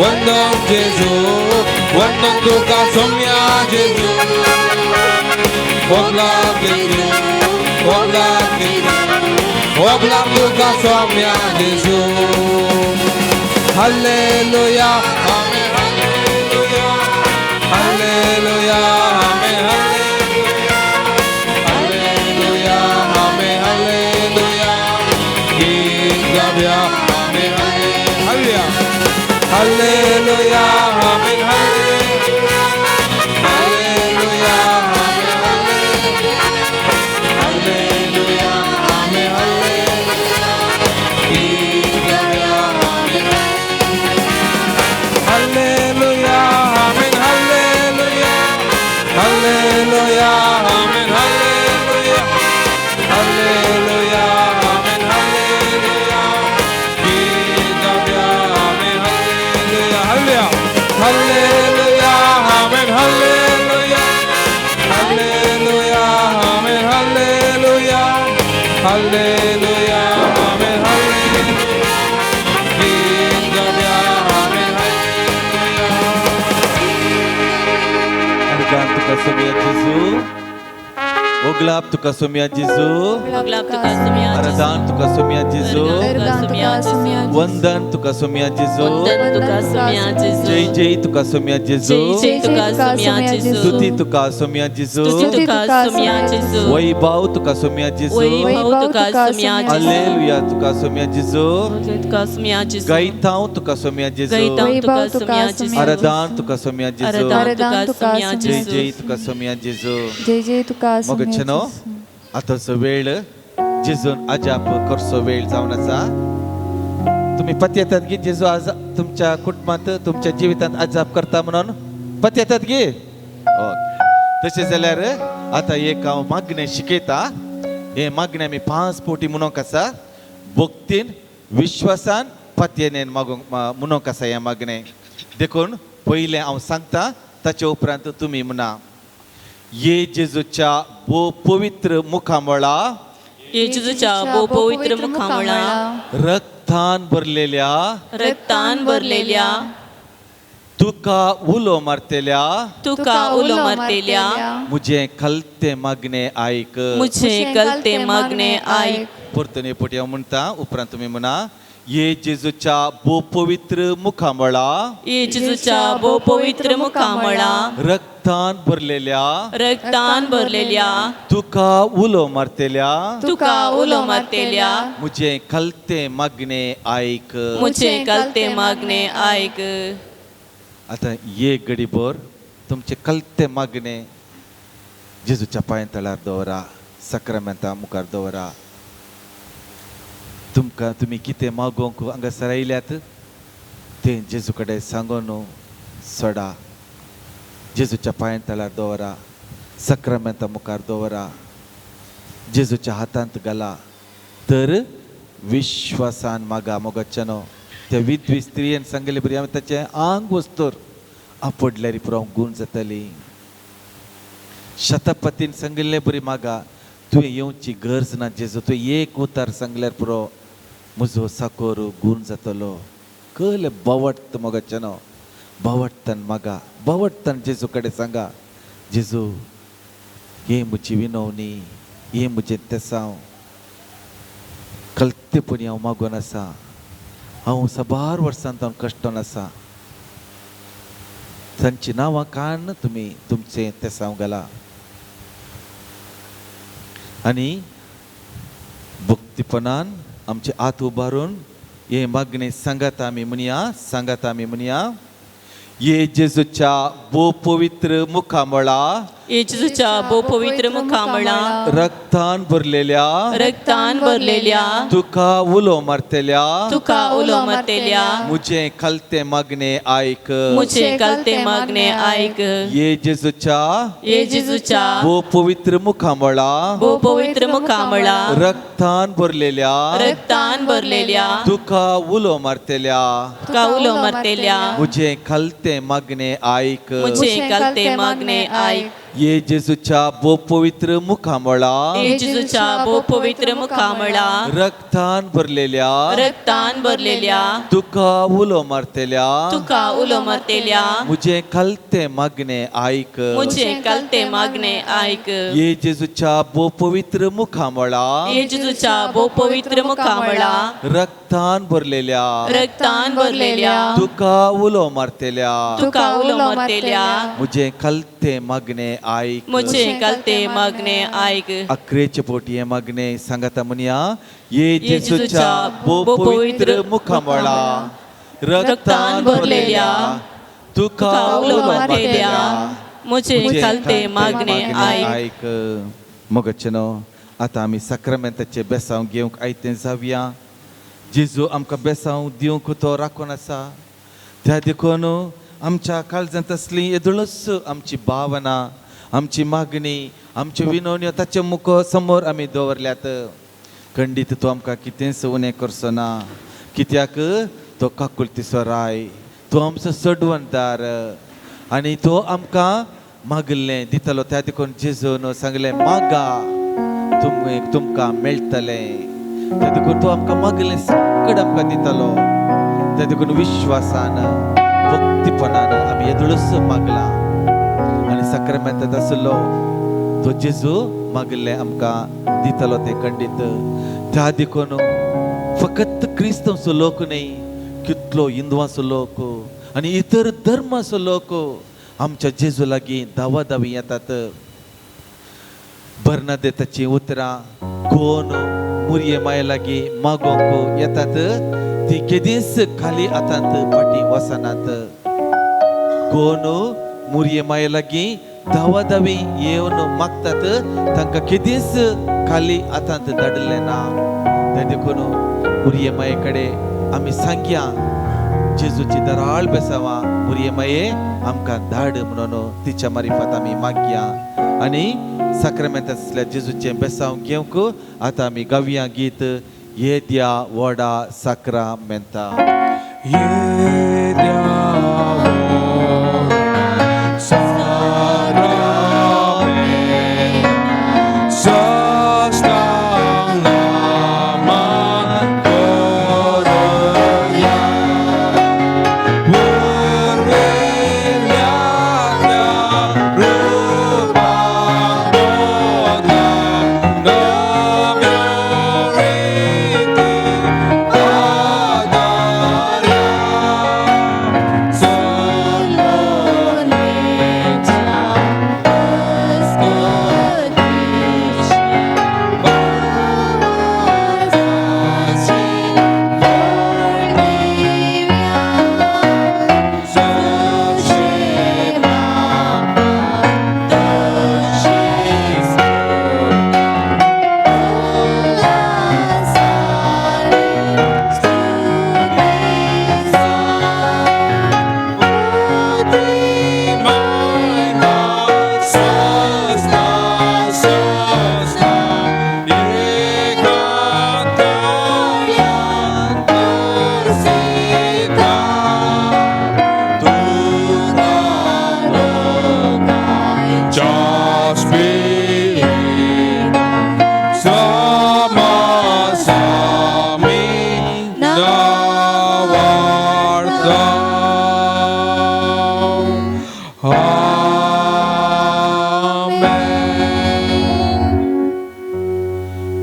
वंदन जेजू, वंदन तुका सोम्या जेजू. ओगलाब जेजू, ओगलाब जेजू, ओगलाब तुका सोम्या जेजू. हालेलुया, आमेन, हालेलुया, हालेलुया, आमेन, हालेलुया, हालेलुया, आमेन, हालेलुया. गीत गाऊया, आमेन, हालेलुया, हालेलुया, आमेन, हालेलुया, हालेलुया, आमेन, हालेलुया, आमेन, हालेलुया. गीत गाऊया, आमेन, हालेलुया, आमेन, हालेलुया, हालेलुया, आमेन, हालेलुया, हालेलुया, आमेन, हालेलुया. गीत गाऊया, आमेन, हालेलुया, हालेलुया, आमेन, हालेलुया, हालेलुया, आमेन, हालेलुया, हालेलुया, आमेन, हालेलुया. गीत गाऊया, आमेन, हालेलुया. तुका सोमया जेजू, ओगलाप तुका सोमया जेजू, अरदान तुका सोमया जेजू, वंदन तुका सोमया जेजू, जय जय तुका सोमया जेजू, स्तुती तुका सोमया जेजू, वैभव तुका सोमया जेजू, हालेलुया तुका सोमया जेजू, गायतांव तुका सोमया जेजू, अरदान तुका सोमया जेजू, जय जय तुका सोमया जेजू. जय जय तुका मोगच्छनो आतांचो वेळ जेजून अजाप करचो वेळ जावन आसा. तुमी पत्येतात की जेजू आज तुमच्या कुटुंबांत तुमच्या जिवितांत अजाप करता म्हणून पत्येतात की? तशें जाल्यार आतां एक हांव मागणें शिकयता. हें मागणें आमी 5 फावटी म्हणूंक आसा. भक्तीन विश्वासान पत्येन मागूंक म्हणूंक आसा हें मागणें. देखून पयलें हांव सांगता, ताचे उपरांत तुमी म्हणा. ये जेजूच्या भो पवित्र मुखामळा, येजूच्या भो पवित्र मुखामळा, रक्तान भरलेल्या, रक्तान भरलेल्या, तुका उलो मारतेल्या, तुका उलो मारतेल्या, मुझे कलते मागणे आयक, मुझे कलते मागणे आयक. परतून पोटी हांव म्हणटा, उपरांत तुमी म्हणा. ये जेजूच्या भो पवित्र मुखामळा, येजूच्या भो पवित्र मुखामळा, रक्तान भरलेल्या, रक्तान भरलेल्या, तुका उलो मारतेल्या, तुका उलो मारतेल्या, मुझे कलते मागणे आयक, मुझे कलते मागणे आयक. आतां एक गडीभर तुमचे कलते मागणे जेजूच्या पांय तळार दवरा, साक्रामेंता मुखार दवरा. तुमकां तुमी कितें मागोवंक हांगासर आयल्यात तें जेजू कडेन सांगून सोडा. जेजूच्या पांय तळार दवरा, साक्रामेंता मुखार दवरा, जेजूच्या हातांत घाला. तर विश्वासान मागा. मोगाच्यानो त्या विधवी स्त्रियेन सांगले बरी आमी ताचें आंग वस्तूर आपडल्यार पुरो गूण जाताली. शतपतीन सांगिल्ले बरी मागा, तुवें येवची गरज ना जेजू, तुवें एक उतार सांगल्यार पुरो म्हजो साकोर गूण जातलो. कळ्ळें बावडत मोगाच्यानो, बावडतान मागा, बावडतान जेजू कडेन सांगा, जेजू हे म्हजी विनवणी, हे म्हजें तेसांव, कलतेपणी हांव मागून आसा, हांव साबार वर्सां हांव कश्टोन आसा. तांची नांवां काडून तुमी तुमचें तेसांव घाला आनी भक्तीपणान आमचे हात उबारून हे मागणें सांगात आमी म्हणया, सांगात आमी म्हणया. ये जेजूच्या भो पवित्र मुखामळा, येजूच्या भो पवित्र मुखामळा, रक्तान भरलेल्या, रक्तान भरलेल्या, तुका उलो मारतेल्या, तुका उलो मारतेल्या, मुझे कलते मागणे आयक, मुझे कलते मागणे आयक. ये जेजूच्या, ये जेजूच्या भो पवित्र मुखामळा, भो पवित्र मुखामळा, रक्तान भरलेल्या, रक्तान भरलेल्या, तुका उलो मारतेल्या, तुका उलो मारतेल्या, मुझे कलते मागणे आयक, मुझे कलते मागणे आयक. ये जेजूच्या भो पवित्र मुखामळा, ये जेजूच्या भो पवित्र मुखामळा, रक्तान भरलेल्या, रक्तान भरलेल्या, तुका उलो मारतेल्या, तुका उलो मारतेल्या, मुझे कलते मागणे आयक, मुझे कलते मागणे आयक. ये जेजूच्या भो पवित्र मुखामळा, ये जेजूच्या भो पवित्र मुखामळा, रक्तान भरलेल्या, रक्तान भरलेल्या, तुका उलो मारतेल्या, तुका उलो मारतेल्या, मुझे कलते मागणे आयक, मुझे कलते मागणे आयक. अकरेचे पोटी हे मागणे सांगाता म्हणया. ये जेजूच्या भो पवित्र मुखामळा, रक्तान भरलेल्या, तुका उलो मारतेल्या, मुझे कलते मागणे आयक. मोगाचेनो आतां आमी साक्रामेंताचे बेसांव घेवंक आयतें जावया. जेजू आमकां बेसांव दिवंक तो राखून आसा. त्या देखून आमच्या काळजांत आसली येदोळच आमची भावना, आमची मागणी, आमच्यो विनवण्यो ताचे मुख समोर आमी दवरल्यात. खंडीत तो आमकां कितेंच उणें करचो ना, कित्याक तो काकुळतीचो राय, तो आमचो सडवणदार आनी तो आमकां मागिल्लें दितलो. त्या देखून जेजून सांगलें, मागा तुमकां मेळटलें. त्या देखून तो आमकां मागिल्लें सगळें आमकां दितलो. त्या देखून विश्वासान भक्तीपणान आमी येदोळच मागलां आनी साक्रामेंतांत आसलो तो जेजू मागिल्लें आमकां दितलो तें खंडीत. त्या देखून फकत क्रिस्तांवचो लोक न्हय, कितलो हिंदवांचो लोक आनी इतर धर्माचो लोक आमच्या जेजू लागीं धांवा धांवी येतात. बर्नादेताचीं उतरां कोण मुरये माये लागीं मागोवंक येतात ती केदींच खाली हातांत फाटीं वचनात. कोण मुरये माये लागीं धांवा धांवी येवन मागतात तांकां केदींच खाली हातांत धाडिल्लें ना. तें देखून मुरये माये कडेन आमी सांगया, जेजूची दराळ बेसावां मुरये माये आमकां धाड म्हणून तिच्या मारिफात आमी मागया आनी साक्रामेंतांतल्या जेजूचें बेसांव घेवंक आतां आमी गावया गीत ये द्या वडा साक्रामेंता. ये द्या वडा साक्रामेंता, साष्टांग नमन करूया. पुर्विल्ल्या त्या रूपाक बदला, नव्यो रिती आदार्या.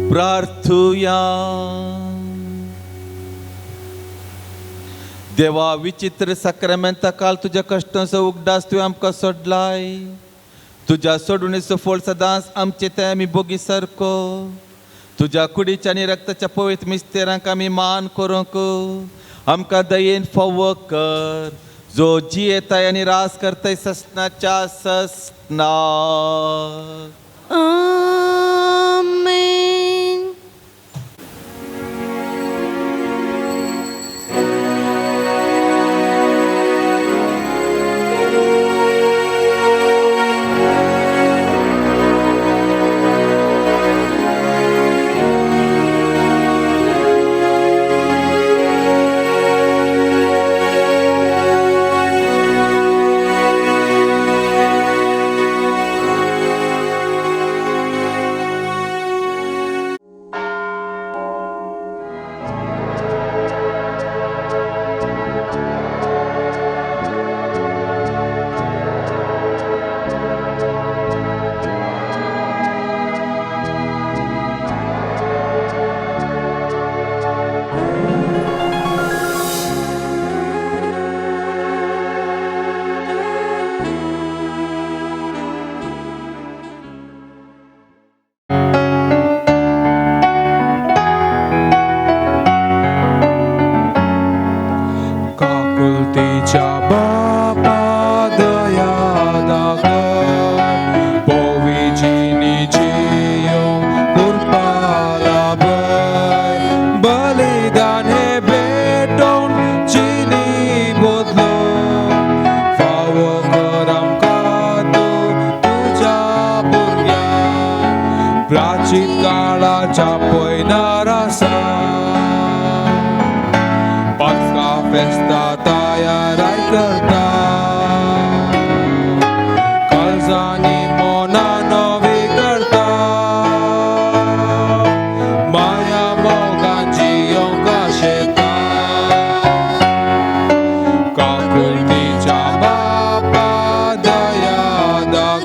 प्रार्थुया. देवा, विचित्र साक्रामेंता काल तुज्या कश्टांचो उगडास तुवें आमकां सोडलाय. तुज्या सोडणीचो फळ सदांच आमचे ते आमी बोगी सारको. तुज्या कुडीच्या आनी रक्ताच्या पवित्र मिस्तेरांक आमी मान करूंक आमकां दयेन फावो कर, जो जियेताय आनी रास करताय ससनाच्या ससना. आमेन. काकुलतीच्या बापा दया दाखय, पोविजिनी जियो कृपा लाभय, बलिदान हे भेटोवन चिनी बदलो, फावो कर आमकां तूं तुज्या भुरग्यांक, प्राचीन काळाच्या पयनार आसा. पास्का फेस्ता तयाराय करता, काळजांनी मनां नवी करता, माया मोगान जियोंक आशेता. काकुळटीच्या बापा दया दाखय,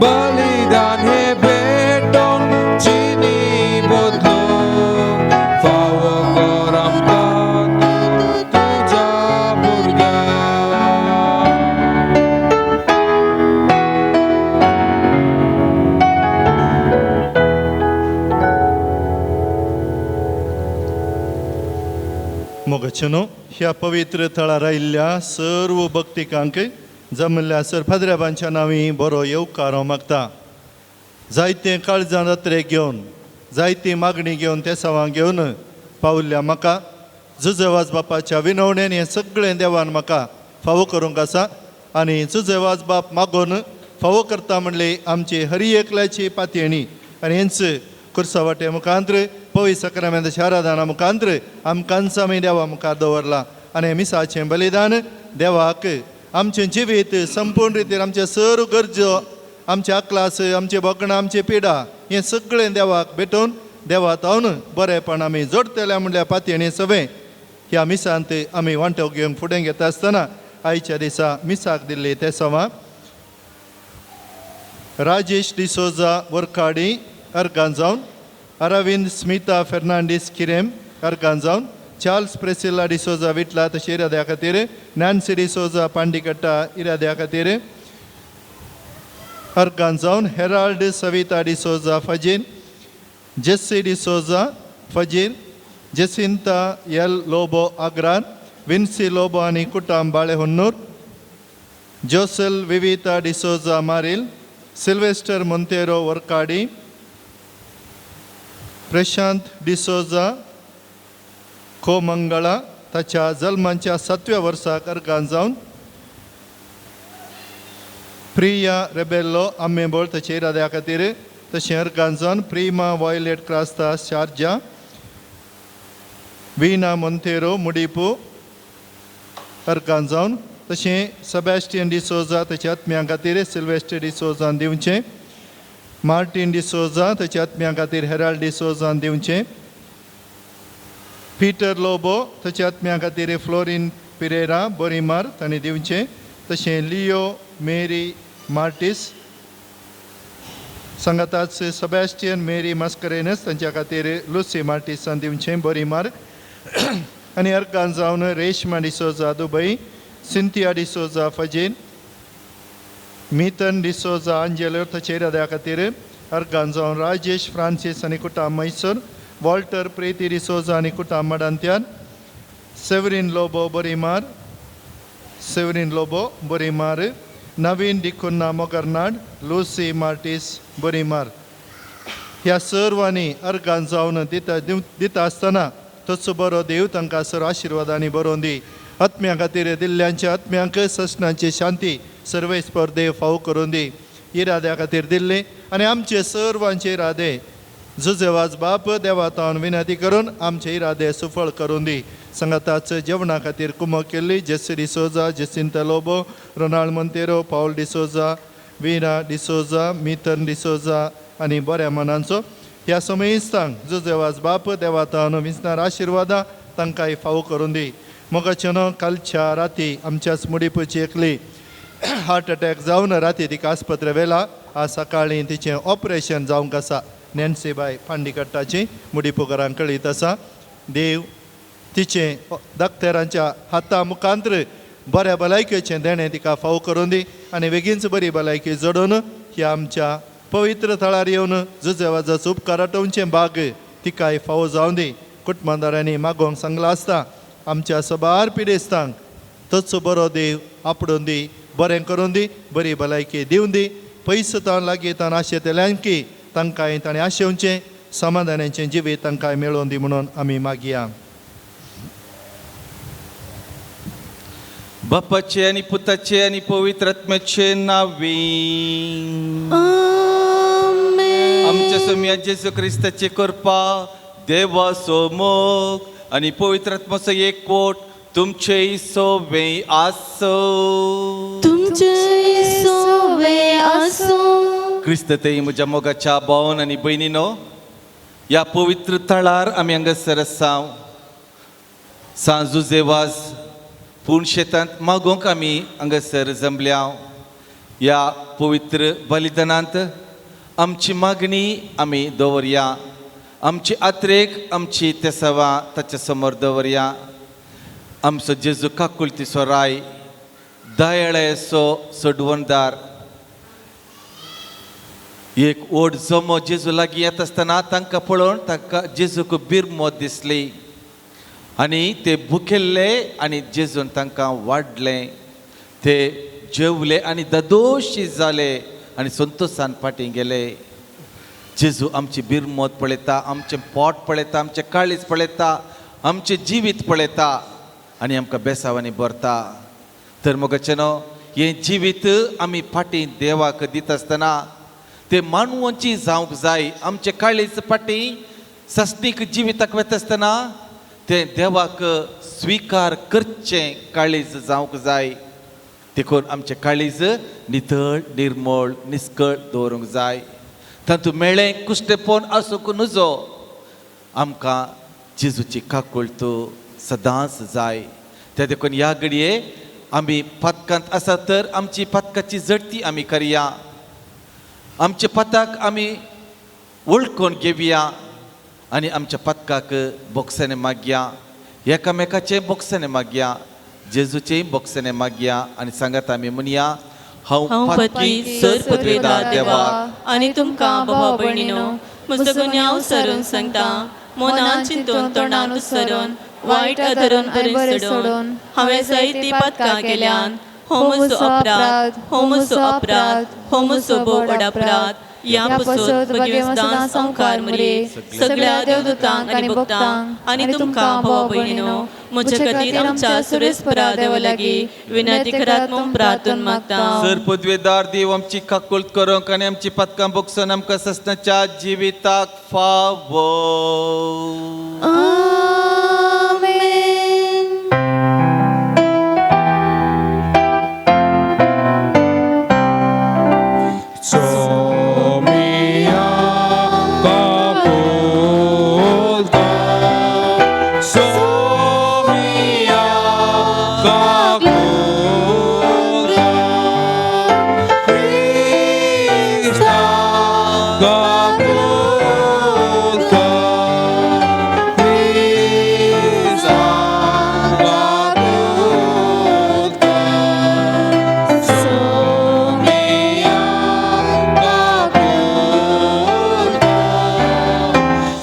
बलिदान हे भेटोन चिनी बदलूंक फावो कर आमकां तूं तुज्या भुरग्यांक. मोगाचेनो ह्या पवित्र थळार आयिल्ल्या सर्व भक्तिकांक जमिल्ल्या सर फादऱ्याबांच्या नांवी बरो येवकार हांव मागता. जायते काळजां जात्रेक घेवन जायती मागणी घेवन ते सवां घेवन पावल्ल्या म्हाका जुजेवाज बापाच्या विनवणेन हें सगळें देवान म्हाका फावो करूंक आसा आनी जुजेवाज बाप मागोवन फावो करता म्हणली आमची हरी एकल्याची पातयेणी आनी हेंच कुर्सा मुखांत्र पवी सकरामेंत आराधना मुखांत्र आमकांच आमी देवा मुखार दवरला आनी मिसाचें बलिदान देवाक आमचें जिवीत संपूर्ण रितीन आमचें सर्व गरजो आमचे अक्लास आमचे भोगणां आमचे पिडा हें सगळें देवाक भेटोवन देवा तावन बरेपण आमी जोडटले म्हणल्यार पातयेणी सगळें ह्या मिसांत आमी वांटो घेवन फुडें घेता आसतना आयच्या दिसा मिसाक दिल्ली ते सवा राजेश डिसोजा वर्काडी अर्गान जावन अरविंद स्मिता फेर्नांडीस किरेम अर्गान जावन चार्ल्स प्रेसिल्ला डिसोजा विटला तशें इराद्या खातीर नॅन्सी डिसोजा पांडिकट्टा इराद्या खातीर अर्गान जावन हेराल्ड सविता डिसोजा फजीर जेस्सी डिसोजा फजीर जेसिंता एल लोबो आग्रार विन्सी लोबो आनी कुटाम बाळेहोन्नूर जोसेल विविता डिसोजा मारील सिल्वेस्टर मोंतेरो वर्काडी प्रशांत डिसोजा कोमंगळा ताच्या जल्माच्या सातव्या वर्साक अर्गान जावन प्रिया रेबेल्लो आम्मेबोळ ताचे इराद्या खातीर तशें अर्गान जावन Prima Violet Crasta Sharjah Veena Monteiro Mudipu अर्गान जावन तशें सेबॅस्टियन डिसोजा ताच्या आत्म्यां खातीर सिल्वेस्टर डिसोजान दिवचें मार्टीन डिसोजा ताच्या आत्म्यां खातीर हेराल्ड डिसोजान दिवचें पीटर लोबो ताच्या आत्म्यां खातीर फ्लोरीन पिरेरा बोरीमार तांणी दिवचें तशें लियो मेरी मार्टीस सांगाताच सेबॅस्टियन मेरी मास्करेनस तांच्या खातीर लुसी मार्टिसान दिवचें बोरीमार आनी अर्गान जावन Reshma D'Souza Dubai Cynthia D'Souza Fajir Mithun D'Souza Angelo ताचे इराद्या खातीर अर्गान जावन राजेश फ्रांसीस आनी कुटाम मैसूर वॉल्टर प्रीती डिसोजा आनी कुटाम मडांत्यार सेवरीन लोबो बोरीमार सेवरीन लोबो बोरीमार नवीन डिकुन्ना मोगरनाड लुसी मार्टीस बोरीमार. ह्या सर्वांनी अर्गान जावन दिता दिता आसतना तोच बरो देव तांकां सर्व आशिर्वादांनी बरोवन दी. आत्म्या खातीर दिल्ल्यांच्या आत्म्यांक ससनाची शांती सर्वेस्पर देव फावो करून दी. इराद्या खातीर दिल्ले आनी आमचे सर्वांचे इरादे जुजेवाज बाप देवा विनंती करून आमचे इरादे सुफळ करून दी. सांगाताच जेवणा खातीर कुमक केल्ली जेसी डिसोजा जेसिंता लोबो रोनाल्ड मोंतेरो पावल डिसोजा विरा डिसोजा मिथन डिसोजा आनी बऱ्या मनांचो ह्या समयिस्तांक जुजेवाज बाप देवातान विंचणार आशिर्वादा तांकांय फावो करून दी. मोगाचें न्हू कालच्या राती आमच्याच मुडीपूची एकली हार्ट अटॅक जावन राती तिका आस्पत्रे व्हेला. आज सकाळीं तिचें ऑपरेशन जावंक आसा. नॅन्सी बाय पांडीकट्टाची मुडीपुकारांक कळीत आसा. देव तिचें डॉक्टरांच्या हाता मुखांत्र बऱ्या भलायकेचें देणें तिका फावो करून दी आनी बेगीनच बरी भलायकी जोडून ह्या आमच्या पवित्र थळार येवन जुजेवाजाचो उपकार आटोवचें भाग तिकाय फावो जावं दी. कुटुंबादारांनी मागोवंक सांगलां आसता आमच्या सबार पिडेस्तांक तोच बरो देव आपडून दी बरें करून दी बरी भलायकी दिवन दी. पयस तावन लागीं तावन आशेतल्यांकी तांकांय ताणें आशेवचें समाधानाचें जिवीत तांकां मेळोवन दी म्हणून आमी मागया. बापाचे आनी पुताचे आनी पवित्र आत्म्याचे नावे आमच्या सोम्या जेजू क्रिस्ताचे कृपा देवाचो मोग आनी पवित्र आत्म्याचो एकवट तुमचे सोवे आसो. तुमचे सोवे आसो. क्रिस्त ते म्हज्या मोगाच्या भावन आनी भयणीनो ह्या पवित्र थळार आमी हांगासर आसा. सांजुजेवाज पूण शेतांत मागोवंक आमी हांगासर जमल्या. ह्या पवित्र बलिदानांत आमची मागणी आमी दवरया, आमची आत्रेक आमची तेसवा ताच्या समोर दवरया. आमचो जेजू काकुळतीचो राय, दयाळेचो सोडवणदार. एक ओड जमो जेजू लागीं येता आसतना तांकां पळोवन तांकां जेजूक बिरमोत दिसली आनी ते भुकेल्ले आनी जेजून तांकां वाडलें. ते जेवले आनी ददोशी जाले आनी संतोशान फाटीं गेले. जेजू आमची बिरमोत पळयता, आमचें पोट पळयता, आमचें काळीज पळयता, आमचें जिवीत पळयता आनी आमकां बेसावांनी भरता. तर मोगाचें न्हू हें जिवीत आमी फाटीं देवाक दिता आसतना ते मानवांची जावंक जाय. आमचें काळीज फाटीं सस्नीक जिविताक वता आसतना तें देवाक स्विकार करचें काळीज जावंक जाय. देखून आमचें काळीज नितळ निर्मळ निस्कळ दवरूंक जाय. तातूंत मेळ्ळें कुश्टेपण आसूंक नुजो. आमकां जेजूची काकुळट सदांच जाय. ते देखून ह्या घडये आमी पातकांत आसा तर आमची पातकाची जडती आमी करया, आमच्या पताक आमी वळखून घेवया आनी आमच्या पतकाक बोगसणे मागया, एकामेकाचें बोगसणे मागया, जेजूचें बोगसणे मागया आनी सांगात आमी म्हणया, हांव हांव पातकी पती सर सर पदवेदार देवाक आनी तुमकां भावा भयणीनो म्हजो गुन्यांव सरून सांगता, मनान चिंतून तोंडान उसरून वायट अधरून बरें सोडून हांवें जायतीं पातकां केल्यान. हो म्हजो अपराध, हो म्हजो अपराध, हो म्हजो भोव व्हड अपराध. ह्या पसत भगेवस्तान संवकार मुरे सगळ्या देवदूतांक आनी भक्तांक आनी तुमकां भावा भयणीनो म्हज्या खातीर आमच्या सुरेस्परा देवा लागीं विनंती करात म्हूण प्रार्थना मागता. सर पदवेदार देव आमची काकुळट करूंक आनी आमची पातकां बोगसून आमकां ससनाच्या जिविताक फावो. आमेन. सोमिया काकुळटा, सोमिया काकुळटा, क्रिस्ता काकुळटा, क्रिस्ता काकुळटा, सोमिया काकुळटा,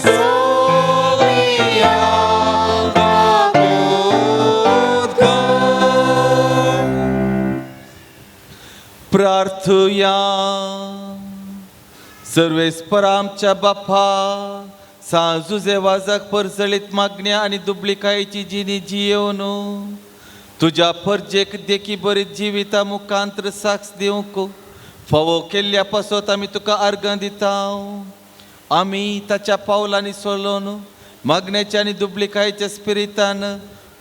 सोमिया काकुळटा. प्रार्थुया. सर्वेस्पर आमच्या बापा, सांजुजे वाजाक परजळीत मागण्या आनी दुबळिकायेची जिणी जियोवन तुज्या फर्जेक देखी बरी जिविता मुखांत्र साक्ष दिवंक फावो केल्ल्या पासत आमी तुका आर्गां दिता. आमी ताच्या पावलांनी सोलोवन मागण्याच्या आनी दुबळिकायेच्या स्पिरितान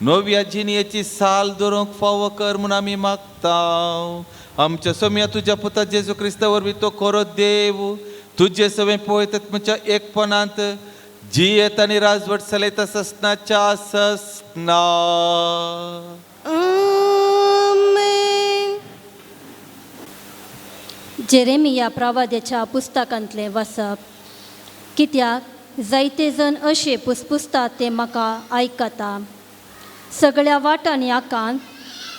नव्या जिणयेची साल दवरूंक फावो कर म्हूण आमी मागता. आमच्या सोम्या तुज्या पुता जेजू क्रिस्ता वरवीं तो खरो देव तुजे सवें पळयतात एकपणांत जियेत आनी राजवट चलयता ससनाच्या ससना. आमेन. जेरेमिया प्रवाद्याच्या पुस्तकांतलें वाचप. कित्याक जायते जण अशे पुसपुसतात ते म्हाका आयकता. सगळ्या वाटांनी आकान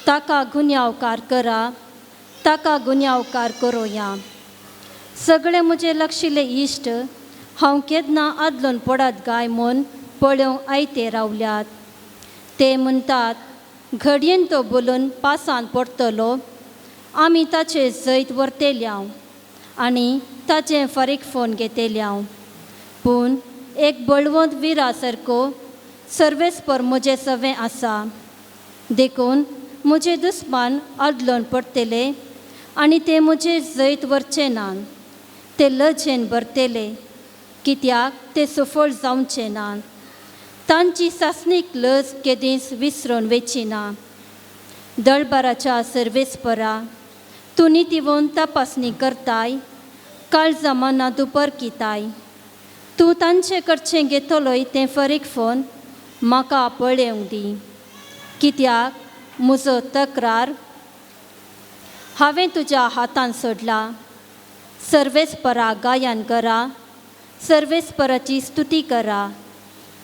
ताका गुन्यांवकार करा, ताका गुन्यांवकार करोया. सगळे म्हजे लक्षिल्ले इश्ट हांव केन्ना आदलोन पडत गाय म्हूण पळोवंक आयते रावल्यात. ते म्हणटात घडयेन तो बोलून पासान पडटलो, आमी ताचे जैत व्हरतेल्या आनी ताचें फारीक फोन घेतेल्या. पूण एक बळवंत विरा सारको सर्वेस्पर म्हजें सवें आसा, देखून म्हजे दुस्मान आदलोन पडटले आनी ते म्हजे जैत व्हरचे ना. ते लजेन भरतले कित्याक ते सफळ जावचे ना. तांची सासणीक लज केदींच विसरून वचची ना. दळबाराच्या सर्वेस्परा तूं नितीवन तपासणी करताय, काळजा मनां तूं परकिताय. तूं तांचे कडचें घेतलोय तें फारीक फोन म्हाका पळोवंक दी, कित्याक म्हजो तक्रार हांवें तुज्या हातान सोडला. सर्वेस्परा गायन करा, सर्वेस्पराची स्तुती करा,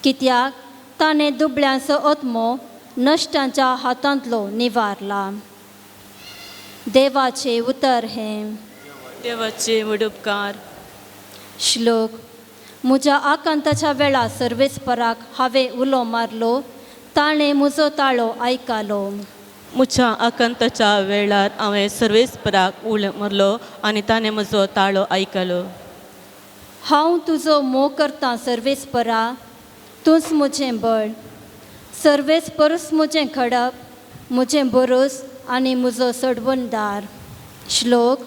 कित्याक ताणें दुबळ्यांचो आत्मो नश्टांच्या हातांतलो निवारला. देवाचें उतर हें. देवाचे व्हड उपकार. श्लोक. म्हज्या आकांताच्या वेळा सर्वेस्पराक हांवें उलो मारलो, ताणें म्हजो ताळो आयकलो. म्हज्या आकांताच्या वेळार हांवें सर्वेस्पराक उलो मारलो आनी ताणें म्हजो ताळो आयकलो. हांव तुजो मोग करतां सर्वेस्परा, तूंच म्हजें बळ. सर्वेस्परूच म्हजें खडप, म्हजें भरोस आनी म्हजो सोडवणदार. श्लोक.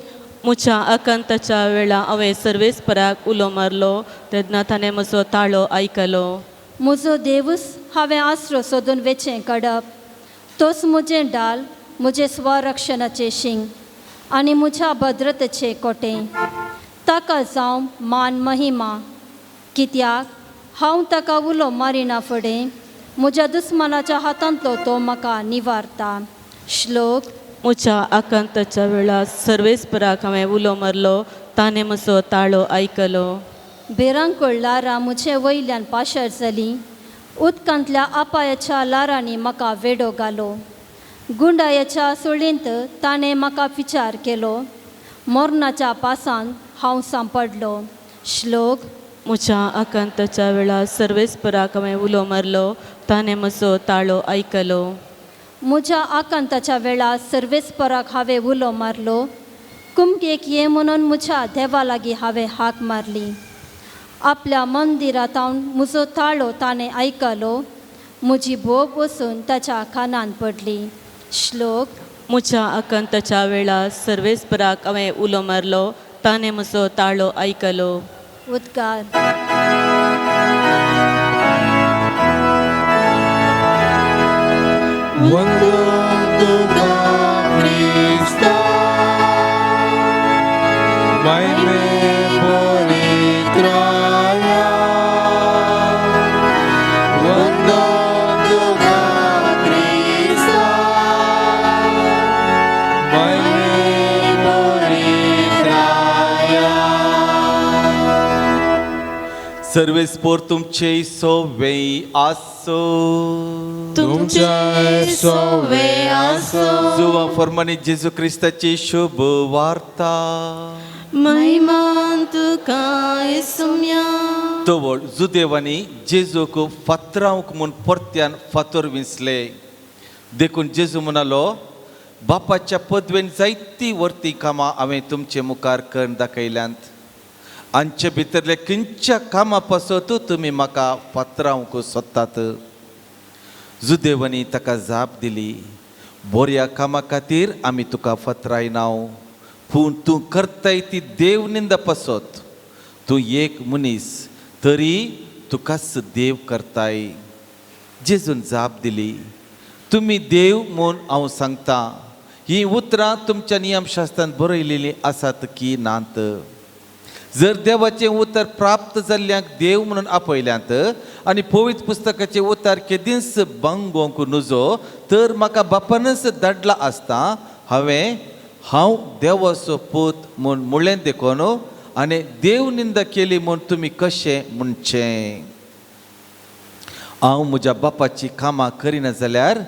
म्हज्या आकांताच्या वेळार हांवें सर्वेस्पराक उलो मारलो तेन्ना ताणें म्हजो ताळो आयकलो. म्हजो देवूच हांवें आसरो सोदून वेचें कडप, तोच म्हजें डाल, म्हजें स्वरक्षणाचें शिंग आनी म्हज्या भद्रतेचें कोटें. ताका जावं मान महिमा, कित्याक हांव ताका उलो मारिना फुडें म्हज्या दुस्मानाच्या हातांतलो तो म्हाका निवारता. श्लोक. म्हज्या आकांताच्या वेळार सर्वेस्पराक हांवें उलो मारलो, ताणें म्हजो ताळो आयकलो. भिरांकूळ ल्हारां म्हजे वयल्यान पाशार जालीं, उदकांतल्या अपायाच्या ल्हारांनी म्हाका वेडो घालो. गुंडायाच्या सुळींत ताणें म्हाका विचार केलो, मरणाच्या पासान हांव सांपडलो. श्लोक. म्हज्या आकांताच्या वेळार सर्वेस्पराक हांवें उलो मारलो, ताणें म्हजो ताळो आयकलो. म्हज्या आकांताच्या वेळार सर्वेस्पराक हांवें उलो मारलो, कुमकेक ये म्हणून म्हज्या देवा लागीं हांवें हाक मारली. आपल्या मंदिरांत म्हजो ताळो ताणें आयकलो, म्हजी बोब वचून ताच्या कानान पडली. श्लोक. म्हज्या आकांताच्या वेळार सर्वेस्पराक हांवें उलो मारलो, ताणें म्हजो ताळो आयकलो. उद्गार. वंदन तुका क्रिस्ता, महिमे पवित्राया. वंदन तुका क्रिस्ता, महिमे पवित्राया. सर्वेस्पोर तुमचे सोवे आसो. तुमचे सोवे आसो. जुवा फर्मानी जेजू क्रिस्ताची शुभ वार्ता. महिमान तुका येसुम्या. तवळ जुदेवांनी जेजूक फातरावंक म्हूण परत्यान फातर विंचले. देखून जेजू म्हणालो, बापाच्या पदवेन जायती वर्ती कामां हांवें तुमचे मुखार करून दाखयल्यांत. आमचे भितरले खंयच्या कामा पासत तुमी म्हाका फातरावंक सोदतात? जुदेवांनी ताका जाप दिली, बऱ्या कामा खातीर आमी तुका फातरायनाव, पूण तूं करताय ती देव निंदा पासत. तूं एक मनीस तरी तुकाच देव करताय. जेजून जाप दिली, तुमी देव म्हूण हांव सांगता, हीं उतरां तुमच्या नियमशास्त्रांत बरयलेलीं आसात की नात? जर देवाचें उतर प्राप्त जाल्ल्यांक देव म्हणून आपयल्यांत आनी पवित्र पुस्तकाचें उतर केदींच बांगोवंक नुजो, तर म्हाका बापानच धाडला आसता हांवें हांव देवाचो पूत म्हूण म्हणलें देखून आनी देव निंदा केली म्हूण तुमी कशें म्हणचें? हांव म्हज्या बापाची कामां करिना जाल्यार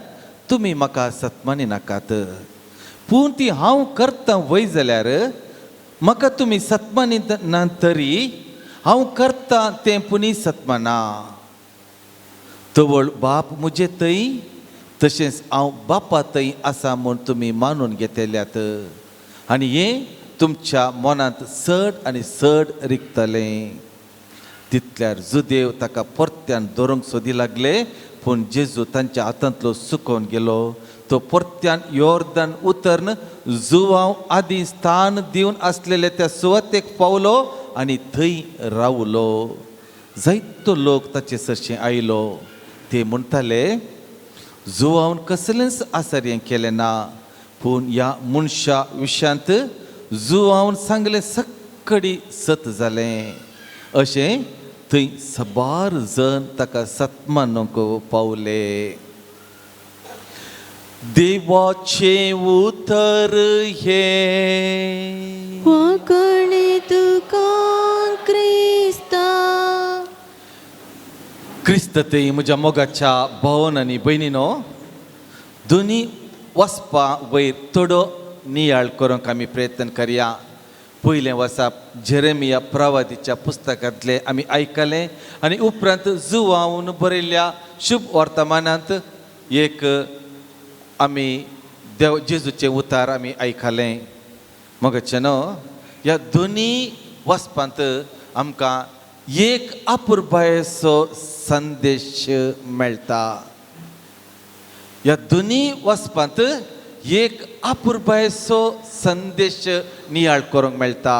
तुमी म्हाका सत्मानी नाकात, पूण ती हांव करतां वय जाल्यार म्हाका तुमी सत्मानी ना तरी हांव करतां तें पुनी सत्माना. तवळ बाप म्हजे थंय तशेंच हांव बापा थंय आसा म्हूण तुमी मानून घेतल्यात आनी हें तुमच्या मनांत चड आनी चड रिगतलें. तितल्यार जुदेव ताका परत्यान धरूंक सोदी लागले, पूण जेजू तांच्या हातांतलो सुकोवन गेलो. तो परत्यान योर्दन उतर्न जुवांव आदी स्थान दिवन आसलेले त्या सुवातेक पावलो आनी थंय रावलो. जायतो लोक ताचे सरशीं आयलो. ते म्हणटाले, जुवावन कसलेंच आसर्य केलें ना, पूण ह्या मनशा विशयांत जुवावन सांगलें सक्कडी सत जालें. अशें थंय सबार जण ताका सत्मानूंक पावले. देवाचें उतर हें. वांकणे तुका क्रिस्ता. क्रिस्त ते म्हज्या मोगाच्या भावन आनी भयणीनो, दोनी वचपा वयर थोडो नियाळ करूंक आमी प्रयत्न करया. पयलें वसाप जेरेमिया प्रवादीच्या पुस्तकांतलें आमी आयकलें आनी उपरांत जुवावन बरयल्ल्या शुभ वर्तमानांत एक आमी देव जेजूचें उतार आमी आयकलें. मगचे न्हू, ह्या दोनी वचपांत आमकां एक अपुरबायेचो संदेश मेळटा. ह्या दोनी वचपांत एक अपुरबायेचो संदेश नियाळ करूंक मेळटा.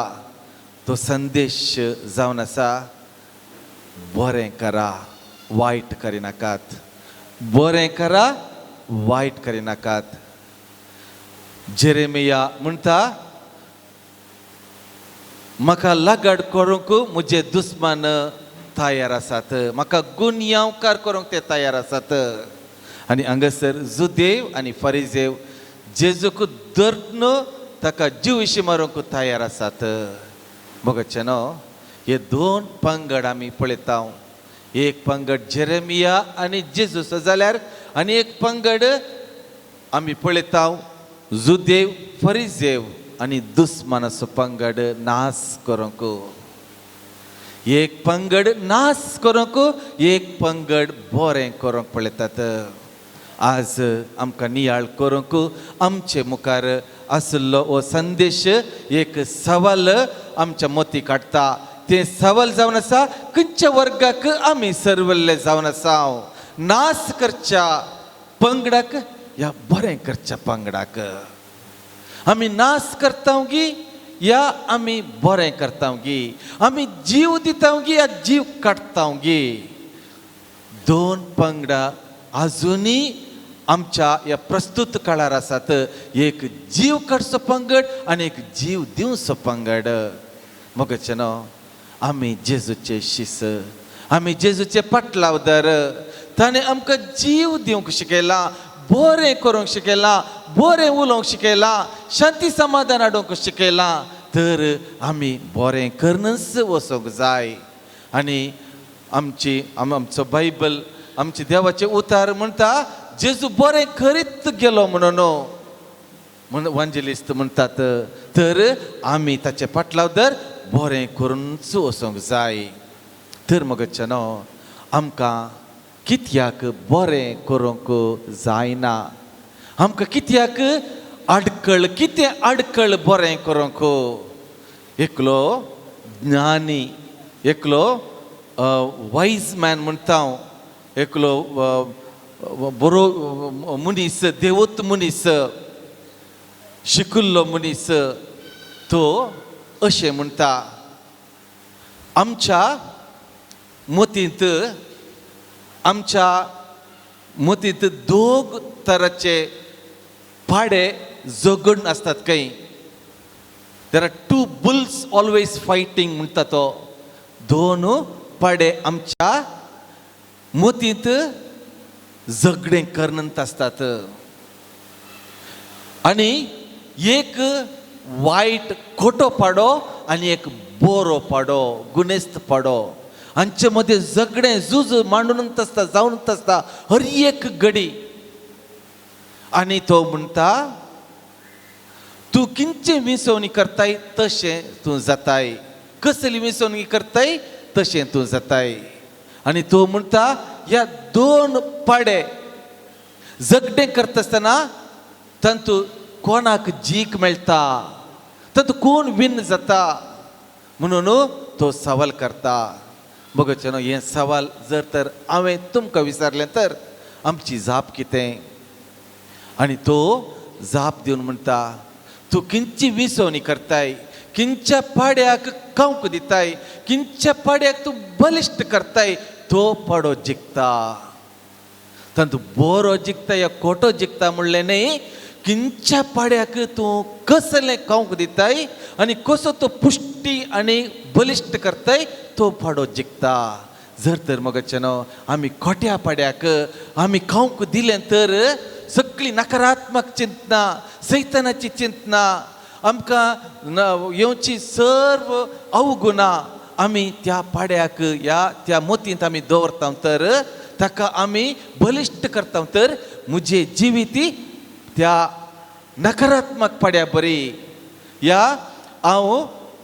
तो संदेश जावन आसा, बरें करा, वायट करिनाकात. बरें करा, वायट करिनाकात. जेरेमिया म्हणटा, म्हाका लागड करूंक म्हजे दुस्मान तयार आसात, म्हाका गुन्यांवकार करूंक ते तयार आसात. आनी हांगासर जुदेव आनी फरिजेव जेजूक धरून ताका जिविशी मारूंक तयार आसात. मगचे न्हू, हे दोन पंगड आमी पळयता. एक पंगड जेरेमिया आनी जेजूस जाल्यार आनी एक पंगड आमी पळयता जुदेव, फरिजेव आनी दुस्मानाचो पंगड नाश करूंक. एक पंगड नाश करूंक, एक पंगड बरें करूंक पळयतात. आज आमकां नियाळ करूंक आमचे मुखार आशिल्लो हो संदेश एक सवाल आमच्या मती काडटा. तें सवाल जावन आसा, खंयच्या वर्गाक आमी सर्वल्ले जावन आसा? नाश करच्या पंगडाक या बरें करच्या पंगडाक? आमी नाश करता गी या आमी बरें करता गी? आमी जीव दिता गी या जीव काडटा गी? दोन पंगडा आजुनूय आमच्या ह्या प्रस्तुत काळार आसात. एक जीव काडचो पंगड आनी एक जीव दिवचो पंगड. मगचे न्हू, आमी जेजूचे शिस, आमी जेजूचे पाटलावदार. ताणें आमकां जीव दिवंक शिकयलां, बरें करूंक शिकयलां, बरें उलोवंक शिकयलां, शांती समाधान हाडूंक शिकयलां. तर आमी बरें करनच वचूंक जाय. आनी आमचो बायबल, आमचे देवाचे उतार म्हणटा, जेजू बरें करीत गेलो म्हणून म्हण वांजेलिस्त म्हणटात. तर आमी ताचे पाटलावदार बरें करूनच वचूंक जाय. तर मगचे न्हू, आमकां कित्याक बरें करूंक जायना? आमकां कित्याक आडकळ, कितें आडकळ बरें करूंक? एकलो ज्ञानी, एकलो वायज मॅन म्हणटा हांव, एकलो बरो मनीस, देवत मनीस, शिकिल्लो मनीस, तो अशें म्हणटा, आमच्या मतींत दोग तराचे पाडे झगडून आसतात खंय. There are two bulls always fighting म्हणटा तो. दोन पाडे आमच्या मतींत झगडें करनत आसतात आनी एक वायट खोटो पाडो आनी एक बरो पाडो, गुनेस्त पाडो, हांचे मदें झगडें झूज मांडून आसता, जावन आसता हर एक घडी. आनी तो म्हणटा, तूं किंचे विसवणी करताय तशें तूं जाताय, कसली विसवणी करताय तशें तूं जाताय. आनी तो म्हणटा, ह्या दोन पाडे झगडें करता आसतना तातूंत कोणाक जीक मेळटा, तातूंत कोण विन जाता म्हणून तो सवाल करता. बघचे न्हू, हें सवाल जर तर हांवें तुमकां विचारलें तर आमची जाप कितें? आनी तो जाप दिवन म्हणटा, तूं किंची विसवणी करताय, किंच्या पाड्याक कावंक दिताय, किंच्या पाड्याक तूं बलिश्ट करताय, तो पाडो जिखता. तातूंत बरो जिखता या खोटो जिखता म्हणलें न्ही. किंच्या पाड्याक तूं कसलें खावंक दिताय आनी कसो तो पुश्टी आनी बलिश्ट करताय, तो पाडो जिखता. जर तर मगचे न्हू, आमी खोट्या पाड्याक आमी खावंक दिलें तर सगळीं नकारात्मक चिंतना, सैतानाची चिंतना, आमकां येवची सर्व अवगुणां आमी त्या पाड्याक ह्या त्या मोतींत आमी दवरता तर ताका आमी बलिश्ट करता तर म्हजें जिवीत त्या नकारात्मक पाड्या बरी ह्या हांव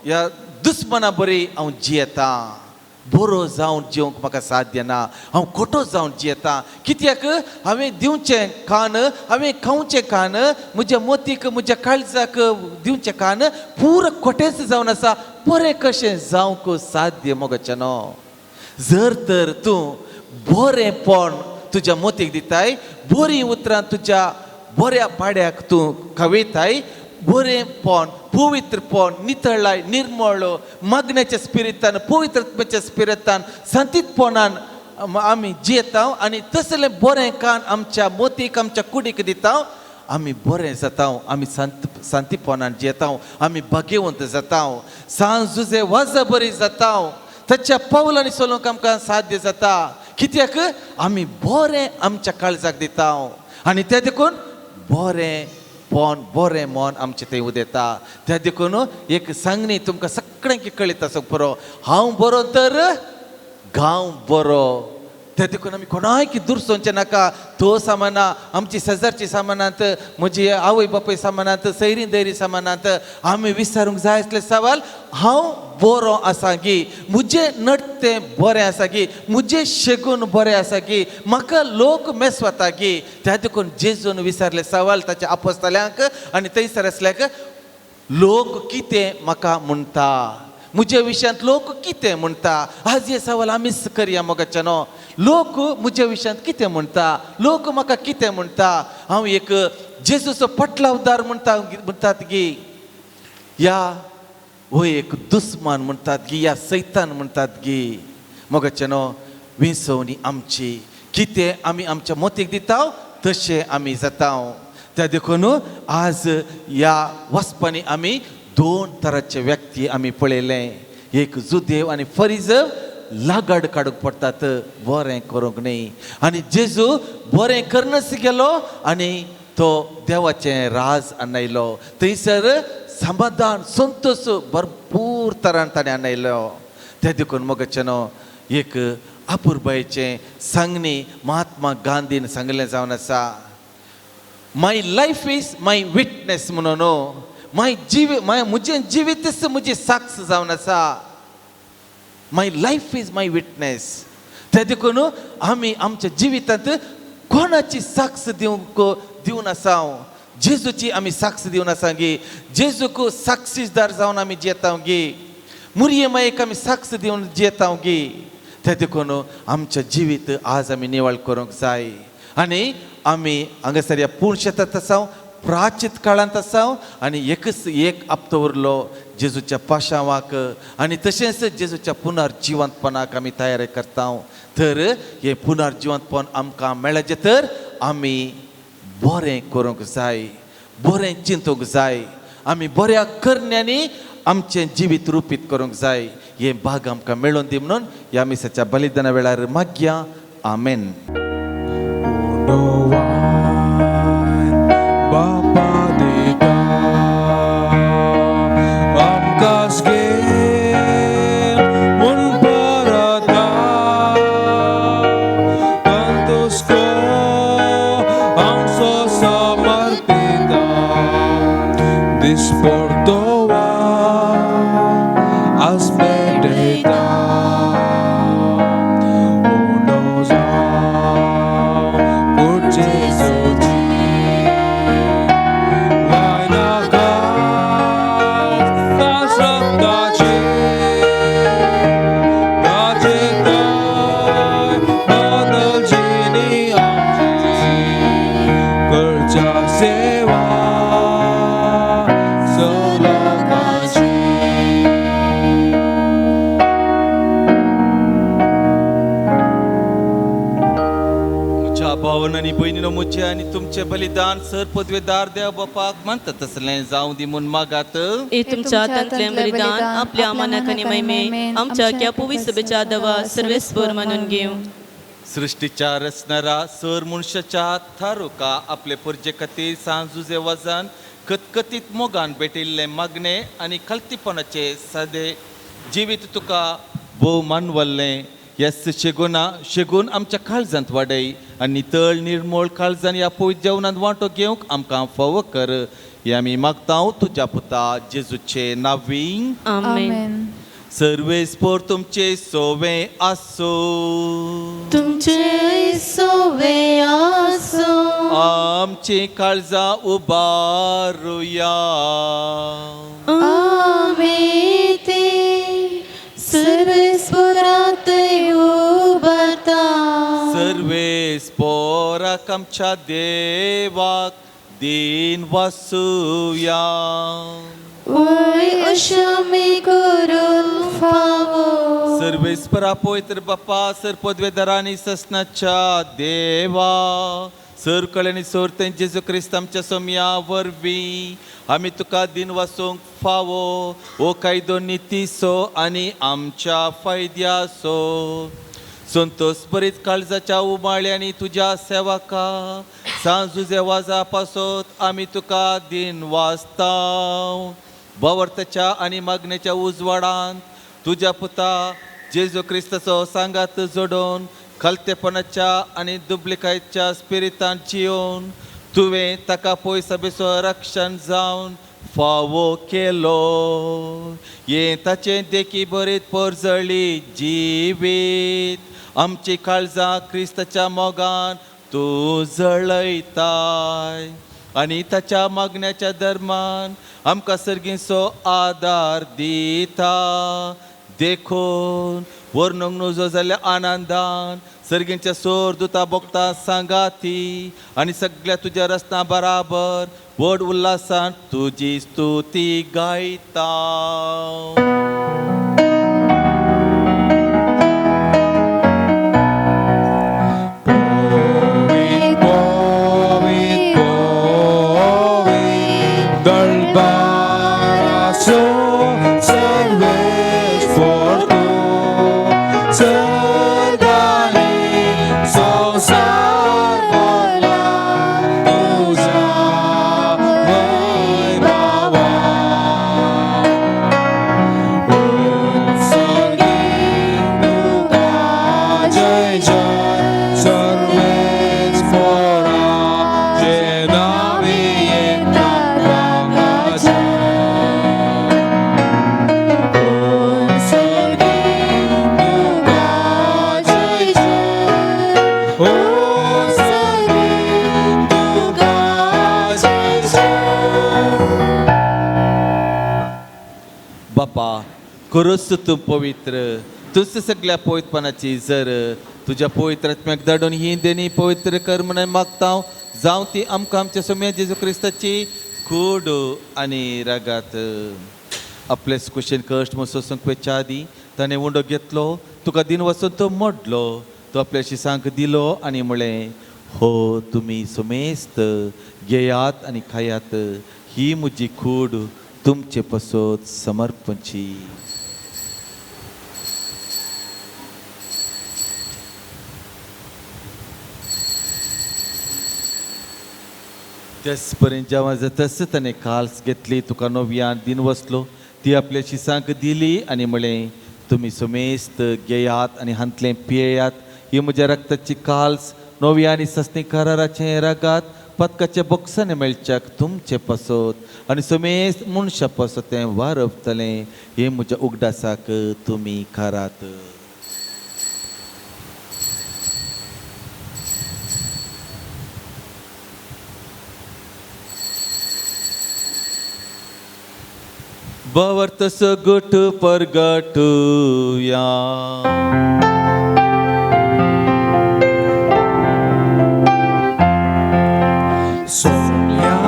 ह्या दुस्मना बरी हांव जियेतां. बरो जावन जिवंक म्हाका साध्य ना, हांव खोटो जावन जियेतां. कित्याक हांवें दिवचें कान, हांवें खावचें कान, म्हज्या मोतीक म्हज्या काळजाक दिवचें कान पुरो खोटेंच जावन आसा. बरें कशें जावंक साध्य मोगचें न्हू. जर तर तूं बरेंपण तुज्या मोतीक दिताय, बरीं उतरां तुज्या बऱ्या पाड्याक तूं कविताय, बरेंपण, पवित्रपण, नितळाय, निर्मळ मागण्याच्या स्पिरितान, पवित्रत्वाच्या स्पिरितान, संतीतपणान आमी जियेता आनी तसलें बरें कान आमच्या मोतीक आमच्या कुडीक दिता, आमी बरें जाता, आमी शांतीपणान जियेता, आमी भाग्यवंत जाता, सांज जुजे वाजा बरी जाता, ताच्या पावलांनी चलोवंक आमकां साध्य जाता. कित्याक आमी बरें आमच्या काळजाक दिता आनी तें देखून बरें पण बरें मन आमचें थंय उदेता. त्या देखून एक सांगणी तुमकां सगळ्यांक कळीत आसूंक पुरो, हांव बरो तर गांव बरो. त्या देखून आमी कोणायक दुरसोवचें नाका. तो सामाना आमची शेजारची सामानांत, म्हजी आवय बापूय सामानांत, सैरी दैरी सामानांत आमी विचारूंक जाय आसलें सवाल, हांव बरो आसा गी, म्हजें नडतें बरें आसा गी, म्हजें शेगून बरें आसा गी, म्हाका लोक मेसवता गी. त्या देखून जेजून विचारलें सवाल ताच्या आपोस्ताल्यांक आनी थंयसर आसल्याक, लोक कितें म्हाका म्हणटा, म्हज्या विशयांत लोक कितें म्हणटा. आज हे सवाल आमीच करया मोगाच्या न्हू. लोक म्हज्या विशयांत कितें म्हणटा, लोक म्हाका कितें म्हणटा, हांव एक जेजूचो पटलावदार म्हणटा म्हणटात गी, ह्या हो एक दुस्मान म्हणटात गी, ह्या सैतान म्हणटात गी. मोगाच्या न्हू, विंसवणी आमची कितें आमी आमच्या मोतीक दिता तशें आमी जाता. त्या देखून आज ह्या वचपांनी आमी दोन तरांचे व्यक्ती आमी पळयलें, एक जुदेव आनी फरिजव. लागड काडूंक पडटात, बरें करूंक न्ही. आनी जेजू बरें करनच गेलो आनी तो देवाचें राज आणयलो. थंयसर समाधान संतोश भरपूर तरान ताणें आणयलो. तें देखून मोगाचें न्हू एक अपुरबायेचें सांगणी महात्मा गांधीन सांगलें जावन आसा, my life is my witness म्हणून. माय जिवी माय म्हजें जिवीतच म्हजी साक्ष जावन आसा. My life is my witness. ते देखून आमी आमच्या जिवितांत कोणाची साक्ष दिवंक दिवन आसा, जेजूची आमी साक्ष दिवन आसा गी, जेजूक साक्षीदार जावन आमी जियेता गी, मुरये मायेक आमी साक्ष दिवन जियेता गी. ते देखून आमचें जिवीत आज आमी निवळ करूंक जाय. आनी आमी हांगासर ह्या पूर्ण शेतांत आसा, प्राचीत काळांत आसा आनी एकच एक हप्तो उरलो जेजूच्या पाशांवाक आनी तशेंच जेजूच्या पुनर्जिवंतपणाक आमी तयारी करता. तर हें पुनर्जिवंतपण आमकां मेळचें तर आमी बरें करूंक जाय, बरें चिंतूंक जाय, आमी बऱ्या करण्यांनी आमचें जिवीत रुपीत करूंक जाय. हें भाग आमकां मेळोवन दी म्हणून ह्या मिसाच्या बलिदाना वेळार मागया. आमेन. बापा दिता आमकां स्केल म्हूण परता तंतुस्को आमचो समर्पिता दिसपडतो आज पेटयता उंडो जावं पूण जेजूची म्हजें आनी तुमचें बलिदान सर पदवेदार देव बापाक मानता तसलें जावं दी म्हूण मागात. हे तुमच्या हातांतलें बलिदान आपल्या मनाक आनी महिमे आमच्या क्या पवित्र सभेच्या दवा सर्वेस्पर मानून घेवं. सृष्टीच्या रचणारा सर मनशाच्या थारुका आपले पुरजे खातीर सांजुजे वजन कतकतीत मोगान भेटिल्ले मागणे आनी खालतीपणाचे सादे जिवीत तुका भोव मानवल्लें. येस शेगुना शेगून आमच्या काळजांत वाडय आनी नितळ निर्मोळ काळजान ह्या पवित्र जेवणांत वांटो घेवंक आमकां फावो कर. हे आमी मागता तुज्या पुता जेजूचे नांवी. आमेन. सर्वेस्पोर तुमचे सोवे आसो. तुमचे सोवे आसो. आमची काळजां उबारुया. आमी ते सर्वेस्पोरात उबारता. सर्वेस्पोराक आमच्या देवाक दीन वासुया. वय अशमी करून फावो. सर्वेस्परा पवित्र बाप्पा सर पदवेदारांनी ससनाच्या देवा सर कळ्यांनी सोर तें जेजू क्रिस्त आमच्या सोमया वरवीं आमी तुका दिन वासूंक फावो. ओ कायदो नितीसो आनी आमच्या फायद्यासो संतोष बरीत काळजाच्या उमाळ्यांनी तुज्या सेवका सांजुजे वाजा पासत आमी तुका दिन वाचता. बवर्तच्या आनी मागणेच्या उजवाडांत तुज्या पुता जेजू क्रिस्ताचो सांगात जोडून खालतेपणाच्या आनी दुबलिकायच्या स्पिरितान जियोन तुवें ताका पयस बेसो रक्षण जावन फावो केलो. ये ताचें देखी बरीत परजळी जिवीत आमची काळजां क्रिस्ताच्या मोगान तूं जळयताय आनी ताच्या मागण्याच्या धर्मान आमकां सर्गींचो आदार दिता. देखून वर्णूंक नुजो जाल्ल्या आनंदान सर्गींच्या सोर दुता बोगता सांगाती आनी सगळ्या तुज्या रस्त्या बराबर व्हड उल्हासान तुजी स्तुती गायता. बापा खरोच तूं पवित्र, तुझ सगळ्या पवित्रपणाची जर तुज्या पवित्र आत्म्याक धाडून ही देणी पवित्र कर म्हणून मागता. जावं ती आमकां आमच्या सोम्या जेजू क्रिस्ताची कूड आनी रागात. आपले कुशेन कश्ट सोसूंक वचच्या आदीं ताणें उंडो घेतलो, तुका दिन वचून तो मोडलो, तो आपल्या शिसांक दिलो आनी म्हळें, हो तुमी सुमेस्त घेयात आनी खायात, ही म्हजी कूड तुमचे पसत समर्पणची. त्याच पर्यंत जेव्हा जातस ताणें काल्स घेतली, तुका नव्यान दिन वसलो, ती आपल्या शिसांक दिली आनी म्हळें, तुमी सुमेस्त घेयात आनी हांतलें पियेयात, ही म्हज्या रक्ताची काल्स नव्या आनी सस्नी कराराचें रगात पदकाच्या बोक्सांनी मेळच्याक तुमचे पासत आनी सुमेस्त मनशा पासत तें वारपतलें. हें म्हज्या उगडासाक तुमी करात. भवर्तस गुट परगटुया. Amen.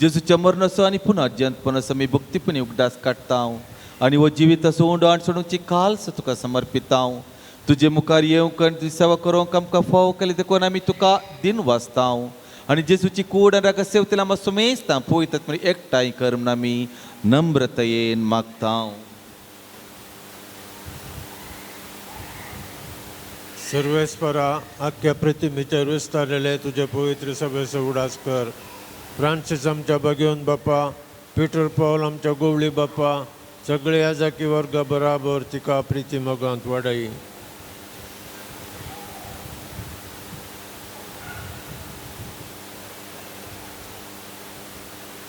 जेजूच्या मरणाचो आनी पुनः जियंतपणाचो आमी भक्तीपणी उगडास काडटा आनी हो जिविताचो उंडो आनी सोडूची काल्स तुका समर्पिता. तुजे मुखार येवंक आनी तुजी सेवा करूंक आमकां फावो केली देखून आमी तुका दिन वाचता आनी जेजूची कूड आनी रागा सेवतेला आमकां सुमेस्तां पळयतात म्हण एकठांय कर म्हूण आमी नम्रतयेन मागता. सर्वेस्परा आख्या प्रतिमेचेर विस्तारलेले तुजे पवित्र सभेचो उडास कर. फ्रांसीस आमच्या बगेवन बापा, पिटर पावल आमच्या गोवळी बापा, सगळे ह्या जाकी वर्गा बराबर तिका प्रिती मोगांत वाडय.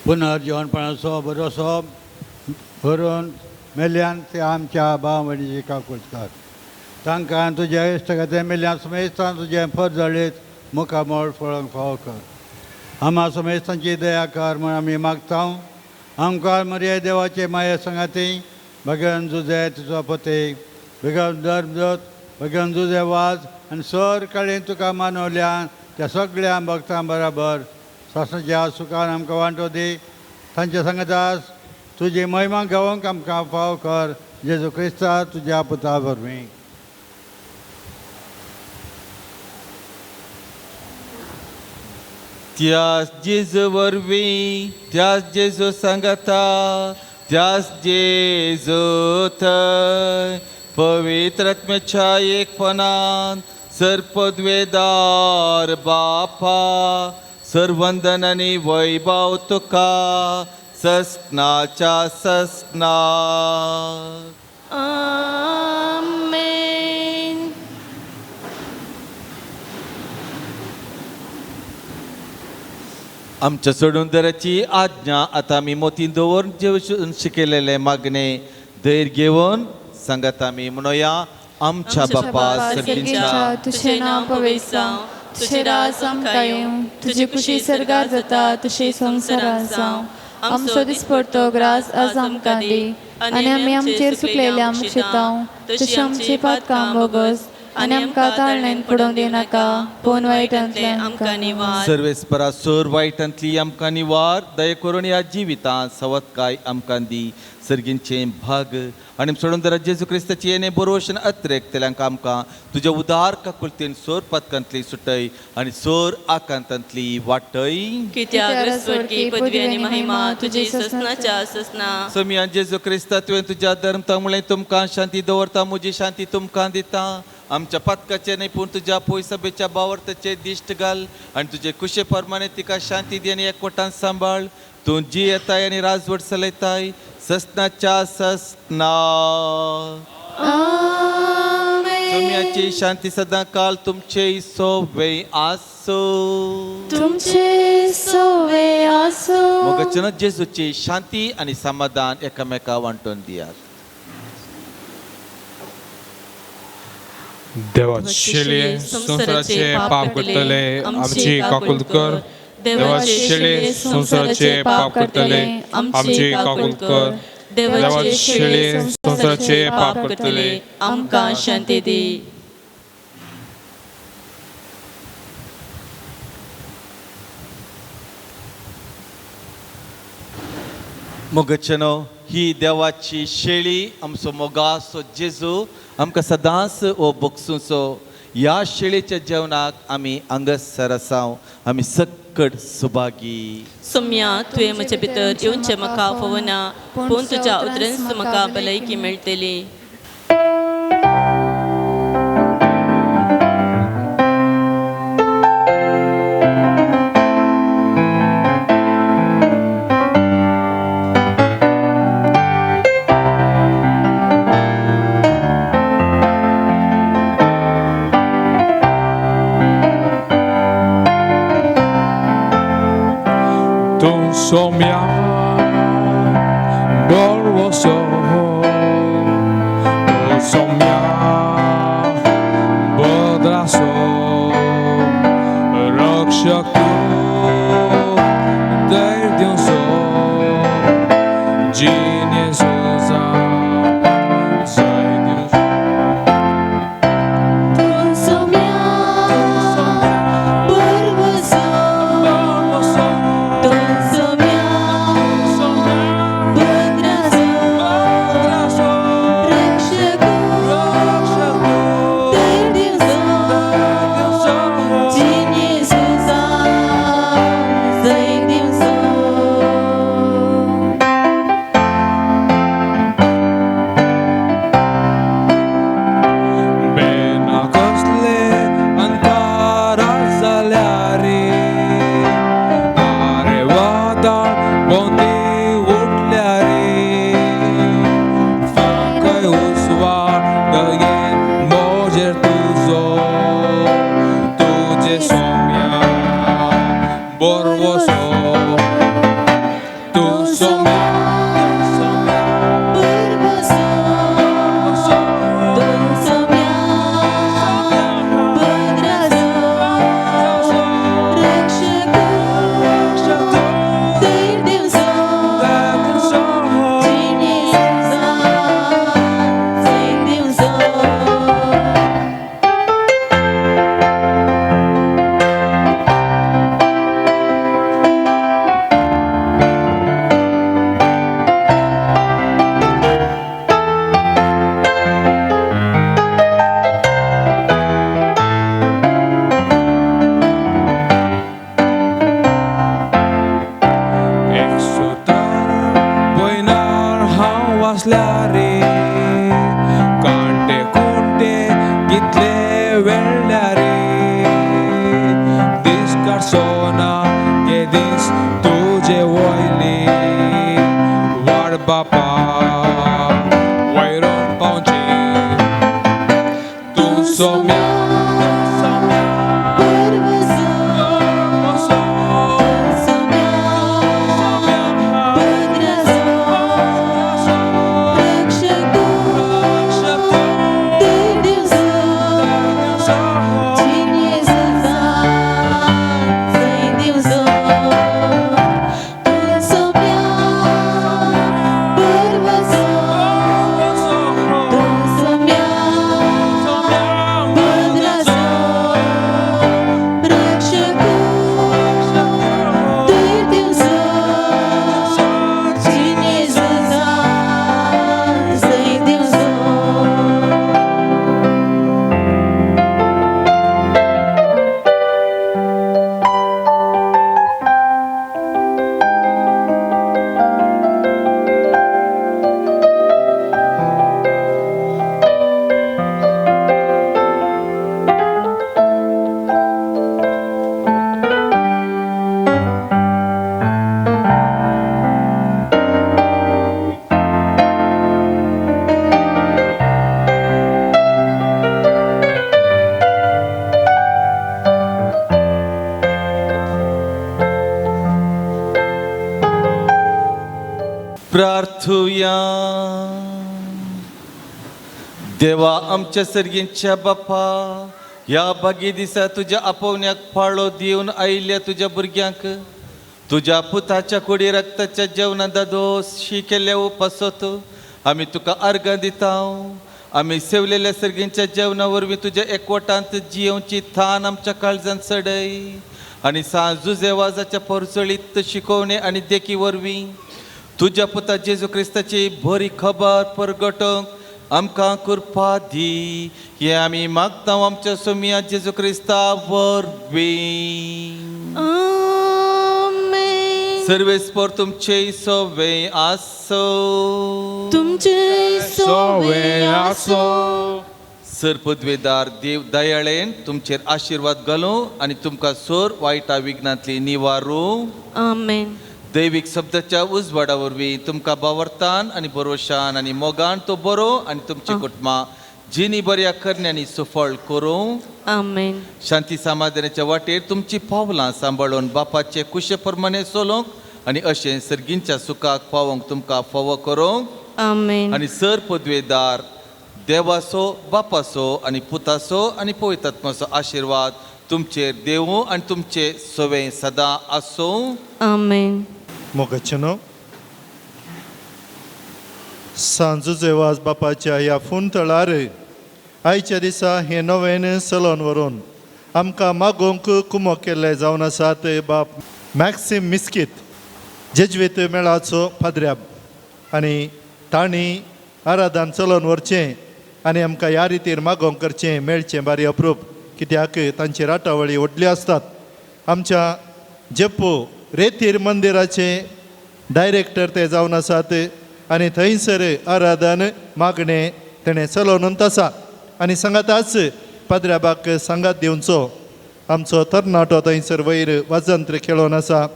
पुनर्जीवनपणाचो भरोसो भरून मेल्यान ते आमच्या भाव भयणीची काकूट कर. तांकां तुज्या इश्ट मेल्यान समेस्तान तुजें फर जळीत मुखामळ फळोंक फावो कर. आमा समेस्तांची दया कर म्हूण आमी मागता. आमकां मरिया देवाचे माये सांगाती भगवान जुजे तुजो पती भगवान धर्मदूत भगवान जुजे वाज आनी सर काळीन तुका मानवल्यान त्या सगळ्या भक्तां बराबर सासणाच्या सुखान आमकां वांटो दी. तांच्या सांगातास तुजी महिमा गावंक आमकां फाव कर. जेजू क्रिस्ता तुज्या पुता वरवीं. त्यास जेजू वरवीं, त्यास जेजू सांगाता, त्यास जेजू थंय पवित्र आत्म्याच्या एकपणान सर्पद्वेदार बापा सर्वंदन आनी वैभव तुका ससनाच्या ससना. आमेन. आमच्या सोडून आज्ञा आतां आमी मोतीन दवरून जेवण शिकयलेले मागणे धैर्य घेवन सांगात आमी म्हणोया. आमच्या बापा सर्गींच्या, तुझे नांव पवित्र जावं, तुझे राज आमकां येवं, तुजी खुशी सर्गार जाता तशी संवसारांत जावं. आमचो दिसपडतो ग्रास आज आमकां दी आनी आमी आमचेर चुकलेल्या आमक्षेतांव तशी आमची पातकां भोगस आनी आमकां ताळणेन पडोवंक दिनाका, पूण वायटांतल्यान आमकां निवार. सर्वेस्परा सोर वायटांतली आमकां निवार. दया करून ह्या जिवितांत सवतकाय आमकां दी. सर्गींचें भाग आनी सोडून दरा जेजू क्रिस्ताची येणे बरोवशन अत्रेक आमकां तुज्या उदार काकुलतीन सोर पदकांतली सुटय आनी सोर आकांतांतली वाटय. कित्याक स्वर्गी पदवी आनी महिमा तुजी ससनाच्या ससना. सोमिया जेजू क्रिस्ता तुवें तुज्या धर्म मुळे तुमकां शांती दवरता, म्हजी शांती तुमकां दिता. आमच्या पदकाचे न्हय पूण तुज्या पयसभेच्या बावर्ताचे दिश्ट घाल आनी तुजे कुशे प्रमाणे तिका शांती दी आनी एकवटान सांबाळ. तूं जी येताय आनी राजवट चलयताय ससनाच्या ससना. सोम्याची शांती सदां काल तुमचे सोवे आसो. तुमचे सोवे आसो. मोगाचें जेजूची शांती आनी समाधान एकामेका वांटून दियात. देवाचे संवसाराचे पाप करतले आमची काकूल कर. देवाचे संवसाराचे पाप करतले आमची काकूल कर. देवाचे संवसाराचे पाप करतले आमकां शांती दी. मोगचनो ही देवाची शेळी आमचो मोगासो जेजू आमकां सदांच हो बगसुचो. ह्या शेळीच्या जेवणाक आमी हांगासर आसाव, आमी सक्कड सुभागी. सोम्या तुवें म्हजे भितर येवचें म्हाका फावना, पूण तुज्या उतरांच म्हाका भलायकी मेळटली. Somia borwoso, somia bodraso, रक्षक धैर्य जिनेसोजा Somia borwoso, somia प्रार्थुया. देवा आमच्या सर्गींच्या बापा, ह्या भागी दिसा तुज्या आपोवण्याक पाळो दिवन आयिल्ल्या तुज्या भुरग्यांक तुज्या पुताच्या कुडी रक्ताच्या जेवणा दादोस शी केल्ल्या उपासत आमी तुका अर्गां दिता. आमी सेवलेल्या सर्गींच्या जेवणा वरवीं तुज्या एकवटांत जियेवची थान आमच्या काळजांत चडय आनी सांजू वाजाच्या परचळीत शिकोवणे आनी देखी वरवीं तुज्या पुता जेजू क्रिस्ताची बरी खबर परगटोवंक आमकां कृपा दी. हें आमी मागता आमच्या सोमिया जेजू क्रिस्ता वरवीं. आमेन. सर्वेस्पर तुमचे सवे आसो. तुमचे सोवे आसो. सर पदवेदार देव दयाळेन तुमचेर आशिर्वाद घालूं आनी तुमकां सोर वायटा विघ्नांतली निवारूं. आमेन. दैवीक शब्दाच्या उजवाडा वरवीं तुमकां बावरतान आनी बरोशान आनी मोगान तो बरो आनी तुमची कुटुंबां जिनी बऱ्या करण्यांनी सुफळ करूं. आमेन. शांती समाधानाच्या वाटेर तुमची पावलां सांबाळून बापाचे कुशे प्रमाणे चलोवंक आनी अशें सर्गींच्या सुखाक पावोवंक तुमकां फावो करूंक. आमेन. आनी सर पदवेदार देवाचो, बापाचो आनी पुताचो आनी पवित्र आशिर्वाद तुमचेर देवूं आनी तुमचे सवे सदां आसूं. आमेन. मोगचनो, सांजुजेवाज बापाच्या ह्या फोन तळार आयच्या दिसा हें नवें सलोन व्हरून आमकां मागोवंक कुमो केल्ले जावन आसात बाप मॅक्सिम मिस्कीत, जेजवीत मेळाचो पाद्र्याब, आनी तांणी आराधन चलोवन व्हरचें आनी आमकां ह्या रितीर मागोवंक करचें मेळचें बारी अप्रूप, कित्याक तांची राटावळी व्हडल्यो आसतात. आमच्या जेप्पो रेतीर मंदिराचे डायरेक्टर ते जावन आसात आनी थंयसर आराधन मागणें तेणें चलोवन आसा. आनी सांगाताच पाद्र्याबाक सांगात दिवचो आमचो तरणाटो थंयसर वयर वाजंत्र खेळोवन आसा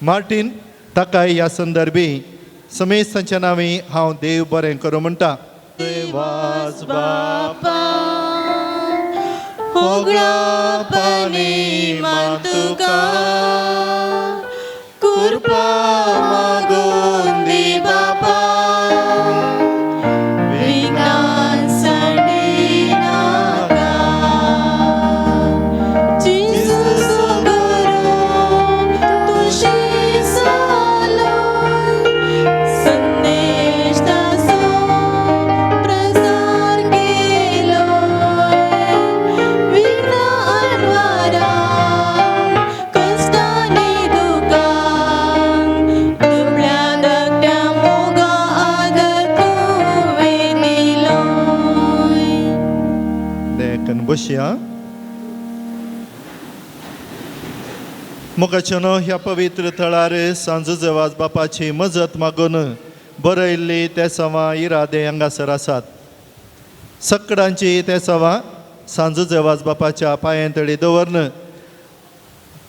मार्टीन, ताकाय ह्या संदर्भी समेस्तांच्या नांवी हांव देव बरें करूं म्हणटा. देवास बापा होगळापणी मान तुका कृपा मागून दी बापा, विघ्नां सांडिनाका. जेजू गुरू तुशी सालोन संदेश ताचो प्रसार केलो, विघ्न अनवारान कश्टांनी दुकान दुबळ्या धाकट्या मोगा आदर तुवें दिलोय. देखून बसया. मोगाचेनो, ह्या पवित्र थळार सांजुजेवाज बापाची मजत मागून बरयल्ली ते सवां इरादे हांगासर आसात. सकडांची ते सवां सांजुजेवाज बापाच्या पांये तळी दवरन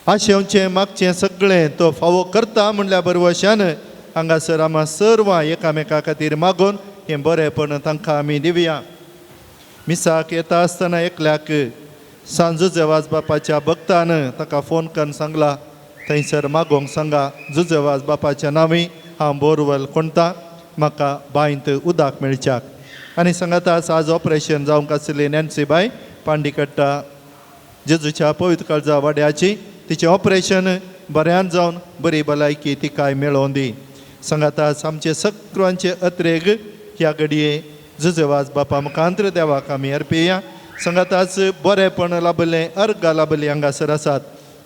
आशेवचें मागचें सगळें तो फावो करता म्हणल्या बरवशान हांगासर आमा सर्वां एकामेका खातीर मागून हें बरेंपण तांकां आमी दिवया. मिसाक येता आसतना एकल्याक सांजुजेवाज बापाच्या भक्तान ताका फोन करून सांगला, थंयसर मागोवंक सांगा, जुजेवाज बापाच्या नांवी हांव बोरवेल कोणता, म्हाका बांयत उदक मेळच्याक. आनी सांगाताच आज ऑपरेशन जावंक आशिल्ली नॅन्सी बाय पांडीकट्टा जेजूच्या पवित्र काळजा वाड्याची, तिचें ऑपरेशन बऱ्यान जावन बरी भलायकी तिकाय मेळोवन दी. सांगाताच आमचे सगळ्यांचे अत्रेग ह्या घडये जुजेवाज बापा मुखांत्र देवाक आमी अर्पिया. सांगाताच बरेंपण लाभलें, अर्गां लाभलीं हांगासर आसात.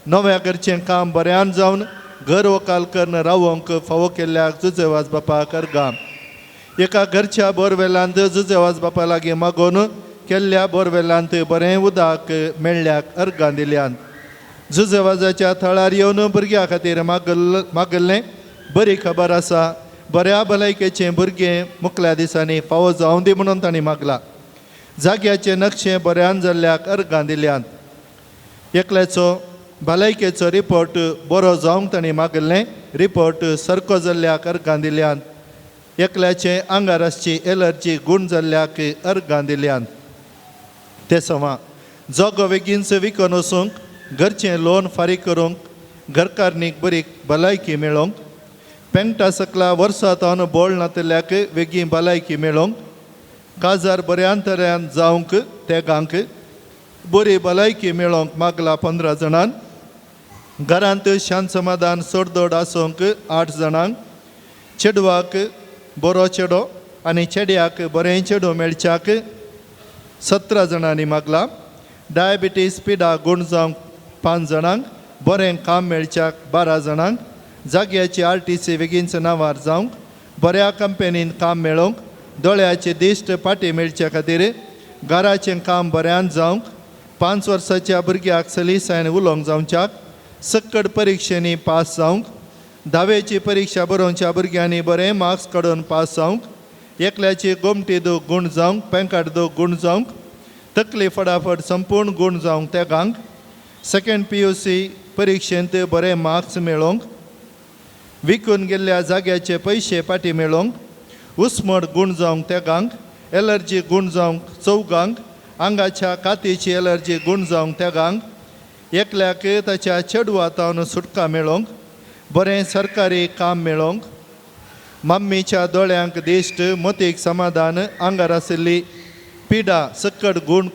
नव्या घरचें काम बऱ्यान जावन घर वकाल करून रावोंक फावो केल्ल्याक जुजेवाज बापाक अर्गां. एका घरच्या बोरवेलांत जुजेवाज बापा लागीं मागोवन केल्ल्या बोरवेलांत बरें उदक मेळ्ळ्याक अर्गां दिल्यात. जुजेवाजाच्या थळार येवन भुरग्यां खातीर मागल्लें बरी खबर आसा, बऱ्या भलायकेचें भुरगें मुखल्या दिसांनी फावो जावं दी म्हणून तांणी मागला. जाग्याचे नक्षे बऱ्यान जाल्ल्याक अर्गां दिल्यात. एकल्याचो भलायकेचो रिपोर्ट बरो जावंक तांणी मागल्लें, रिपोर्ट सारको जाल्ल्याक अर्गां दिल्यात. एकल्याचे आंगार आसची एलर्जी गूण जाल्ल्याक अर्गां दिल्यात. ते सवां जोगो बेगीनच विकून वचूंक, घरचें लोन फारीक करूंक, घरकारणीक बरी भलायकी मेळोवंक, पेंगटा सकला वर्सा तावन बोळ नातिल्ल्याक वेगीं भलायकी मेळोवंक, काजार बऱ्यान तऱ्यान जावंक तेगांक बरी भलायकी मेळोवंक मागला 15 जाणांक, घरांत शांत समाधान सोडदोड आसूंक 8 जाणांक, चेडवाक बरो चेडो आनी चेड्याक बरें चेडो मेळच्याक 17 जाणांनी मागला, डायबिटीस पिडा गूण जावंक 5 जाणांक, बरें काम मेळच्याक 12 जाणांक, जाग्याची RTC बेगीनच नांवार जावंक, बऱ्या कंपनीन काम मेळोवंक, दोळ्याची दिश्ट पाटी मेळच्या खातीर, घराचें काम बऱ्यान जावंक, 5 वर्साच्या भुरग्याक सलीसायन उलोवंक जावच्याक, सक्कड परिक्षेनी पास जावंक, धावेची परिक्षा बरोवच्या भुरग्यांनी बरें मार्क्स काडून पास जावंक, एकल्याची गोमटी दूख गूण जावंक, पेंकाट दूख गूण जावंक, तकली फटाफट संपूर्ण गूण जावंक तेगांक, सेकेंड PUC परिक्षेंत बरे मार्क्स मेळोवंक, विकून गेल्ल्या जाग्याचे पयशे पाटी मेळोवंक, उस्मड गूण जावंक तेगांक, एलर्जी गूण जावंक चौगांक, आंगाच्या कातीची एलर्जी गूण जावंक तेगांक, एकल्याक ताच्या चेडवा तावन सुटका मेळोवंक, बरें सरकारी काम मेळोवंक, मम्मीच्या दोळ्यांक दिश्ट मतीक समाधान आंगार आशिल्ली पिडा सक्कड गूण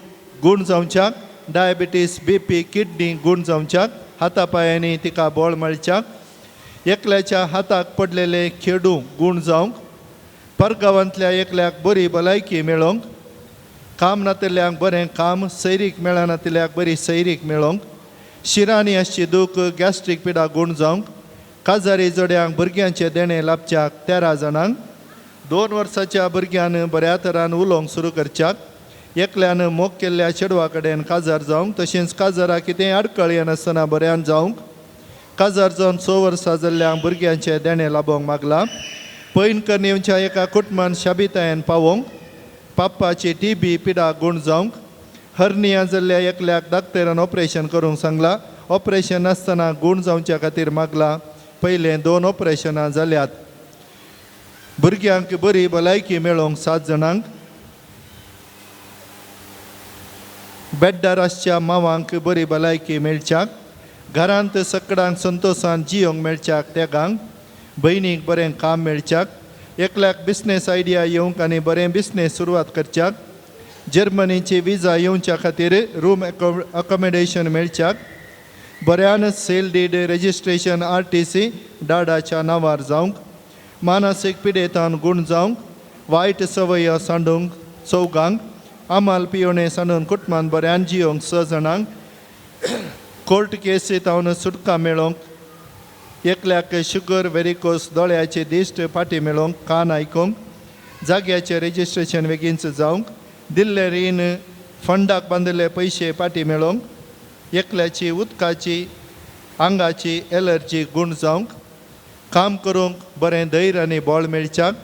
गूण जावच्याक, डायबिटीस BP kidney गूण जावच्याक, हाता पांयांनी तिका बळ मेळच्याक, एकल्याच्या हाताक पडलेले खेडू गूण जावंक, परगांवांतल्या एकल्याक बरी भलायकी मेळोवंक, काम नातिल्ल्यांक बरें काम, सैरीक मेळनातिल्ल्याक बरी सैरीक मेळोवंक, शिरांनी आसची दूख गॅस्ट्रीक पिडा गूण जावंक, काजारी जोड्यांक भुरग्यांचें देणें लाबच्याक 13 जाणांक, 2 वर्साच्या भुरग्यान बऱ्या तरान उलोवंक सुरू करच्याक, एकल्यान मोग केल्ल्या चेडवा कडेन काजार जावंक, तशेंच काजाराक कितेंय आडखळ येनासतना बऱ्यान जावंक, काजार जावन 6 वर्सां जाल्ल्या भुरग्यांचें देणें लाबोवंक मागलां, पैन करनेवच्या एका कुटुंबान शाबितायेन पावोवंक, पाप्पाची TB पिडा गूण जावंक, हर्निया जाल्ल्या एकल्याक डाक्टरान ऑपरेशन करूंक सांगलां, ऑपरेशन नासतना गूण जावच्या खातीर मागलां, पयलें 2 ऑपरेशनां जाल्यात, भुरग्यांक बरी भलायकी मेळोवंक 7 जाणांक, बेड्डार आसच्या मावांक बरी भलायकी मेळच्याक, घरांत सकडांक संतोशान जियोंक मेळच्याक तेगांक, भयणीक बरें काम मेळच्याक, एकल्याक बिजनेस आयडिया येवंक आनी बरें बिजनेस सुरवात करच्याक, जर्मनीची विजा येवच्या खातीर रूम अकोमोडेशन मेळच्याक, बऱ्यान सेल did registration RTC डाडाच्या नांवार जावंक, मानसीक पिडेतान गूण जावंक, वायट संवय सांडूंक चौगांक, आमाल पियोणे सांडून कुटुंबान बऱ्यान जियोंक 6 जाणांक, कोर्ट केसी तावन सुटका मेळोवंक, एकल्याक शुगर वेरिकोस दोळ्याची दिश्ट फाटी मेळोवंक, कान आयकूंक, जाग्याचें रजिस्ट्रेशन बेगीनच जावंक, दिल्ले रीण फंडाक बांदिल्ले पयशे फाटी मेळोवंक, एकल्याची उदकाची आंगाची एलर्जी गूण जावंक, काम करूंक बरें धैर्य आनी बळ मेळच्याक,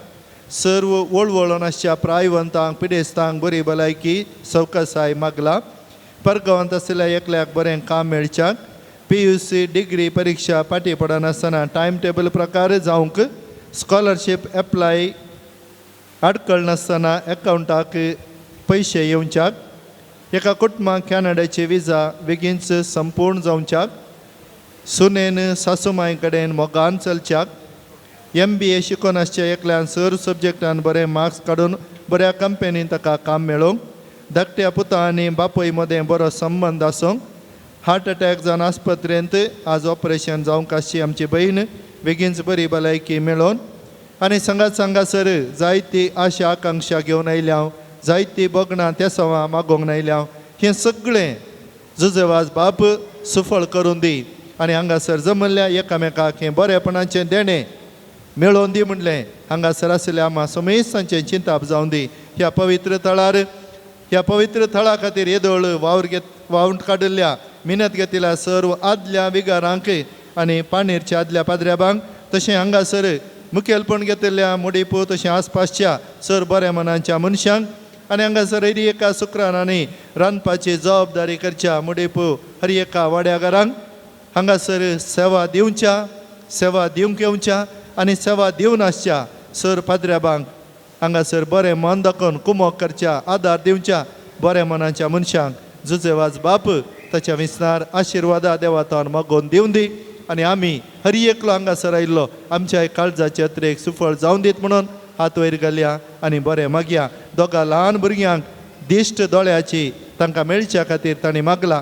सर्व वळवळून आसच्या प्रायवंतांक पिडेस्तांक बरी भलायकी सवकासाय मागला, परगांवांत आशिल्ल्या एकल्याक बरें काम मेळच्याक, PUC degree परिक्षा फाटी पडनासतना टायम टेबल प्रकार जावंक, स्कॉलरशीप एप्लाय आडकळ नासतना एकावंटाक पयशे येवच्याक, एका कुटुंबाक कॅनडाची विजा बेगीनच संपूर्ण जावच्याक, सुनेन सासूमाय कडेन मोगान चलच्याक, MBA शिकोन आसच्या एकल्यान सर सब्जेक्टान बरे मार्क्स काडून बऱ्या कंपनीन ताका काम मेळोवंक, धाकट्या पुता आनी बापूय मदें बरो संबंद आसूंक, हार्ट अटॅक जावन आस्पत्रेंत आज ऑपरेशन जावंक आसची आमची बहीण बेगीनच बरी भलायकी मेळोवन, आनी सांगात सांगासर जायती आशा आकांक्षा घेवन आयल्या हांव, जायती बगणां तेसवां मागोवंक आयल्या हांव, हें सगळें जुजेवाज बाप सुफळ करून दी आनी हांगासर जमल्ल्या एकामेकाक हें बरेपणाचें देणें मेळोवन दी म्हणलें हांगासर आशिल्ल्या आमा समेस्तांचें चिंताप जावन दी. ह्या पवित्र थळार ह्या पवित्र थळा खातीर येदोळ वावर घेत वावंट काडिल्ल्या मिनत घेतिल्ल्या सर्व आदल्या विगारांक आनी पाणेरच्या आदल्या पाद्र्याबांक तशें हांगासर मुखेलपण घेतिल्ल्या मुडीपू तशें आसपासच्या सर बऱ्या मनांच्या मनशांक आनी हांगासर हर एका शुक्रारांनी रांदपाची जबाबदारी करच्या मुडीपू हर एका वाड्याघरांक हांगासर सेवा दिवच्या सेवा दिवंक येवच्या आनी सेवा दिवन आसच्या सर पाद्र्याबांक हांगासर बरें मन दाखोवन कुमोक करच्या आदार दिवच्या बऱ्या मनाच्या मनशांक जुजेवाज बाप ताच्या विसनार आशिर्वादा देवातान मागोवन दिवन दी. आनी आमी हर एकलो हांगासर आयिल्लो आमच्या काळजाचे अत्रेक सुफळ जावन दीत म्हणून हात वयर घालया आनी बरें मागया. दोगां ल्हान भुरग्यांक दिश्ट दोळ्याची तांकां मेळच्या खातीर तांणी मागला.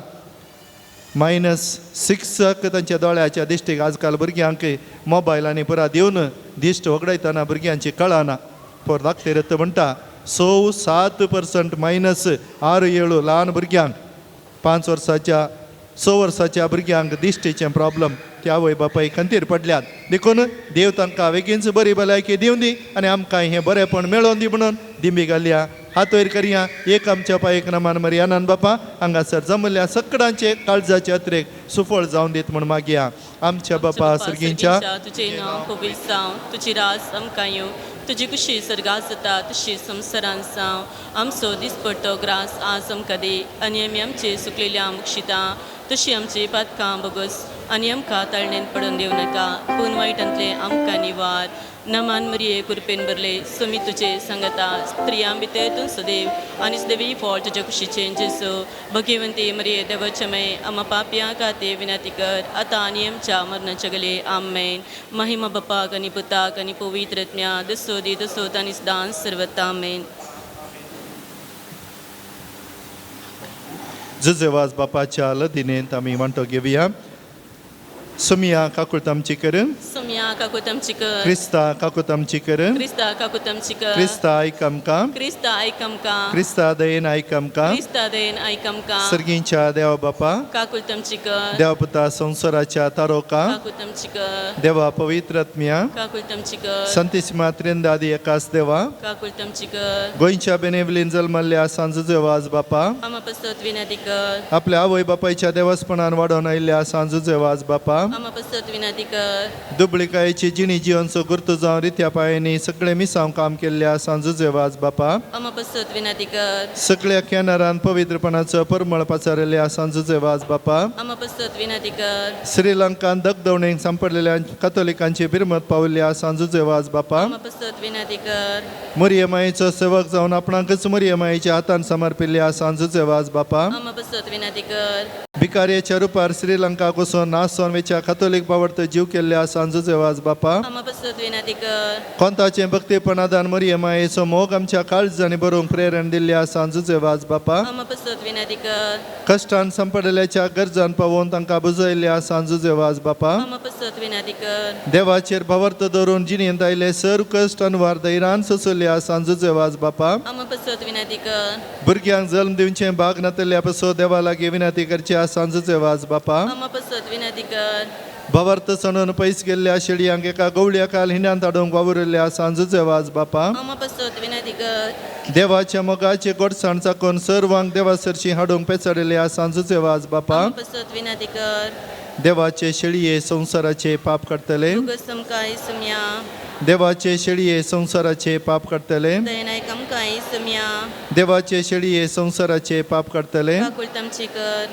-6 तांच्या दोळ्याच्या दिश्टीक आजकाल भुरग्यांक मोबायल आनी पुरा दिवन दिश्ट वगडायतना भुरग्यांची कळना. पोर धाकटे रत्त म्हणटा 6-7% -6-7 ल्हान भुरग्यांक 5 वर्साच्या 6 वर्साच्या भुरग्यांक दिश्टीचें प्रॉब्लम त्या आवय बापाय खंतीर पडल्यात. देखून देव तांकां बेगीनच बरी भलायकी दिवन दी आनी आमकां हें बरेंपण मेळोवन दी म्हणून दिंबी घालया, हात वयर करया. एक आमच्या पायक नमान मरियानंद बापा हांगासर जमल्या सगळ्यांचे काळजाचे अत्रेक सुफळ जावन दीत म्हूण मागया. आमच्या बापा सर्गींच्या तुजें नांव पवित्र जावं, तुजी रास आमकां येवं, तुजी कुशी सर्गात जाता तशी संवसारांत जावं. आमचो दिसपडटो ग्रास आज आमकां दी आनी आमी आमचे सुकलेल्या मुक्षिता तशी आमची पातकां बगस आनी आमकां ताळणेन पडून दिवं नाका, पूण वायटांतलें आमकां निवार. नमान मरिये कृपेन भरले, सुमी तुजे संगता, स्त्रियां भितर तूं सदैव आनी सदैवी फळ तुज्या कुशीचें जेजू. भगवंती मरिये देवाचमय आमा पापयां खातीर विनंती कर आतां आनी आमच्या मरणाच्या गले. आमेन. महिमा बापाक आनी पुताक आनी पवित्र आत्म्या, दसो दी दसो आनी सदांच सर्वता. आमेन. जुजेवाज बापाच्या लदिनेंत आमी वांटो घेवया. सुमिया काकुळत आमची कर, सुमिया काकुळत आमची कर, क्रिस्ता काकुळत आमची कर, क्रिस्ता काकुळत आमची कर, क्रिस्ता आयक आमकां, क्रिस्ता आयक आमकां, क्रिस्ता दयेन आयक आमकां, क्रिस्ता दयेन आयक आमकां, सर्गींच्या देवा बापा, काकुळत आमची कर, देवा पुता संवसाराच्या तारोका, काकुळत आमची कर, देवा पवित्र आत्म्या, काकुळत आमची कर, संतीसिमा त्रिंदादी एकास देवा, काकुळत आमची कर, गोंयच्या बेनेवलीन जल्मल्ल्या सांजुजेवाज बापा, आमा पसत विनंती कर, आपल्या आवय बापायच्या देवस्पणान वाडोवन आयिल्ल्या सांजुजेवाज बापा, आमा पसत विनंती कर, दुबळिकायेची जिणी जिवनचो गुर्तू जावन रित्या पायांनी सगळे मिसांव काम केल्ल्या सांजुजेवाज बापा, आमा पसत विनंती कर, सगळ्या कॅनरान पवित्रपणाचो परमळ पाचारलेल्या सांजुजेवाज बापा, आमा पसत विनंती कर, श्रीलंकान दगदवणेक सांपडलेल्या कथोलिकांची बिरमत पावल्ल्या सांजुजेवाज बापा, आमा पसत विनंती कर, मरियमायेचो सेवक जावन आपणाकच मरियमायेच्या हातान समर्पिल्ल्या सांजुजेवाज बापा, आमा पसत विनंती कर, भिकार्याच्या रुपार श्रीलंका वचून नासोन वेच्या कथोलीक बावडत जीव केल्ल्या सांजुजेवाज बापा, आमा पसत विनंती कर, कोंताचें भक्तीपणादान मरियमायेचो मोग आमच्या काळजांनी बरोवंक प्रेरण दिल्ल्या सांजुजेवाज बापा, आमा पसत विनंती कर, कश्टान सांपडलेल्याच्या गरजान पावोवन तांकां बुजयल्ल्या सांजुजेवाज बापा, आमा पसत विनंती कर, देवाचेर भावार्थ धरून जिणेंत आयले सर कश्ट अनवार धैर्यान सोंसल्या सांजुजेवाज बापा, आमा पसत विनंती कर, भुरग्यांक जल्म दिवचें भाग नातल्या पसो देवा लागीं विनंती करच्या सांजुजेवाज बापा, आमा पसत विनंती कर, भावार्थ सणून पयस गेल्ल्या शेळयांक एका गवळ्या काल हिन्यांत हाडूंक वावुरिल्ल्या सांजुजेवाज बापा, आमा पसत विनंती कर, देवाच्या मोगाचे गोडसाण चाकून सर्वांक देवा सरशी हाडूंक पेचाडिल्ल्या सांजुजेवाज बापा, आमा पसत विनंती कर, देवाचे शेळये संवसाराचे पाप काडटले, भोगस आमकां सुम्या, देवाचे शेळये संवसाराचे पाप काडटले, दयेन आयक आमकां सुम्या, देवाचे शेळये संवसाराचे पाप काडटले. काकुळत आमची कर,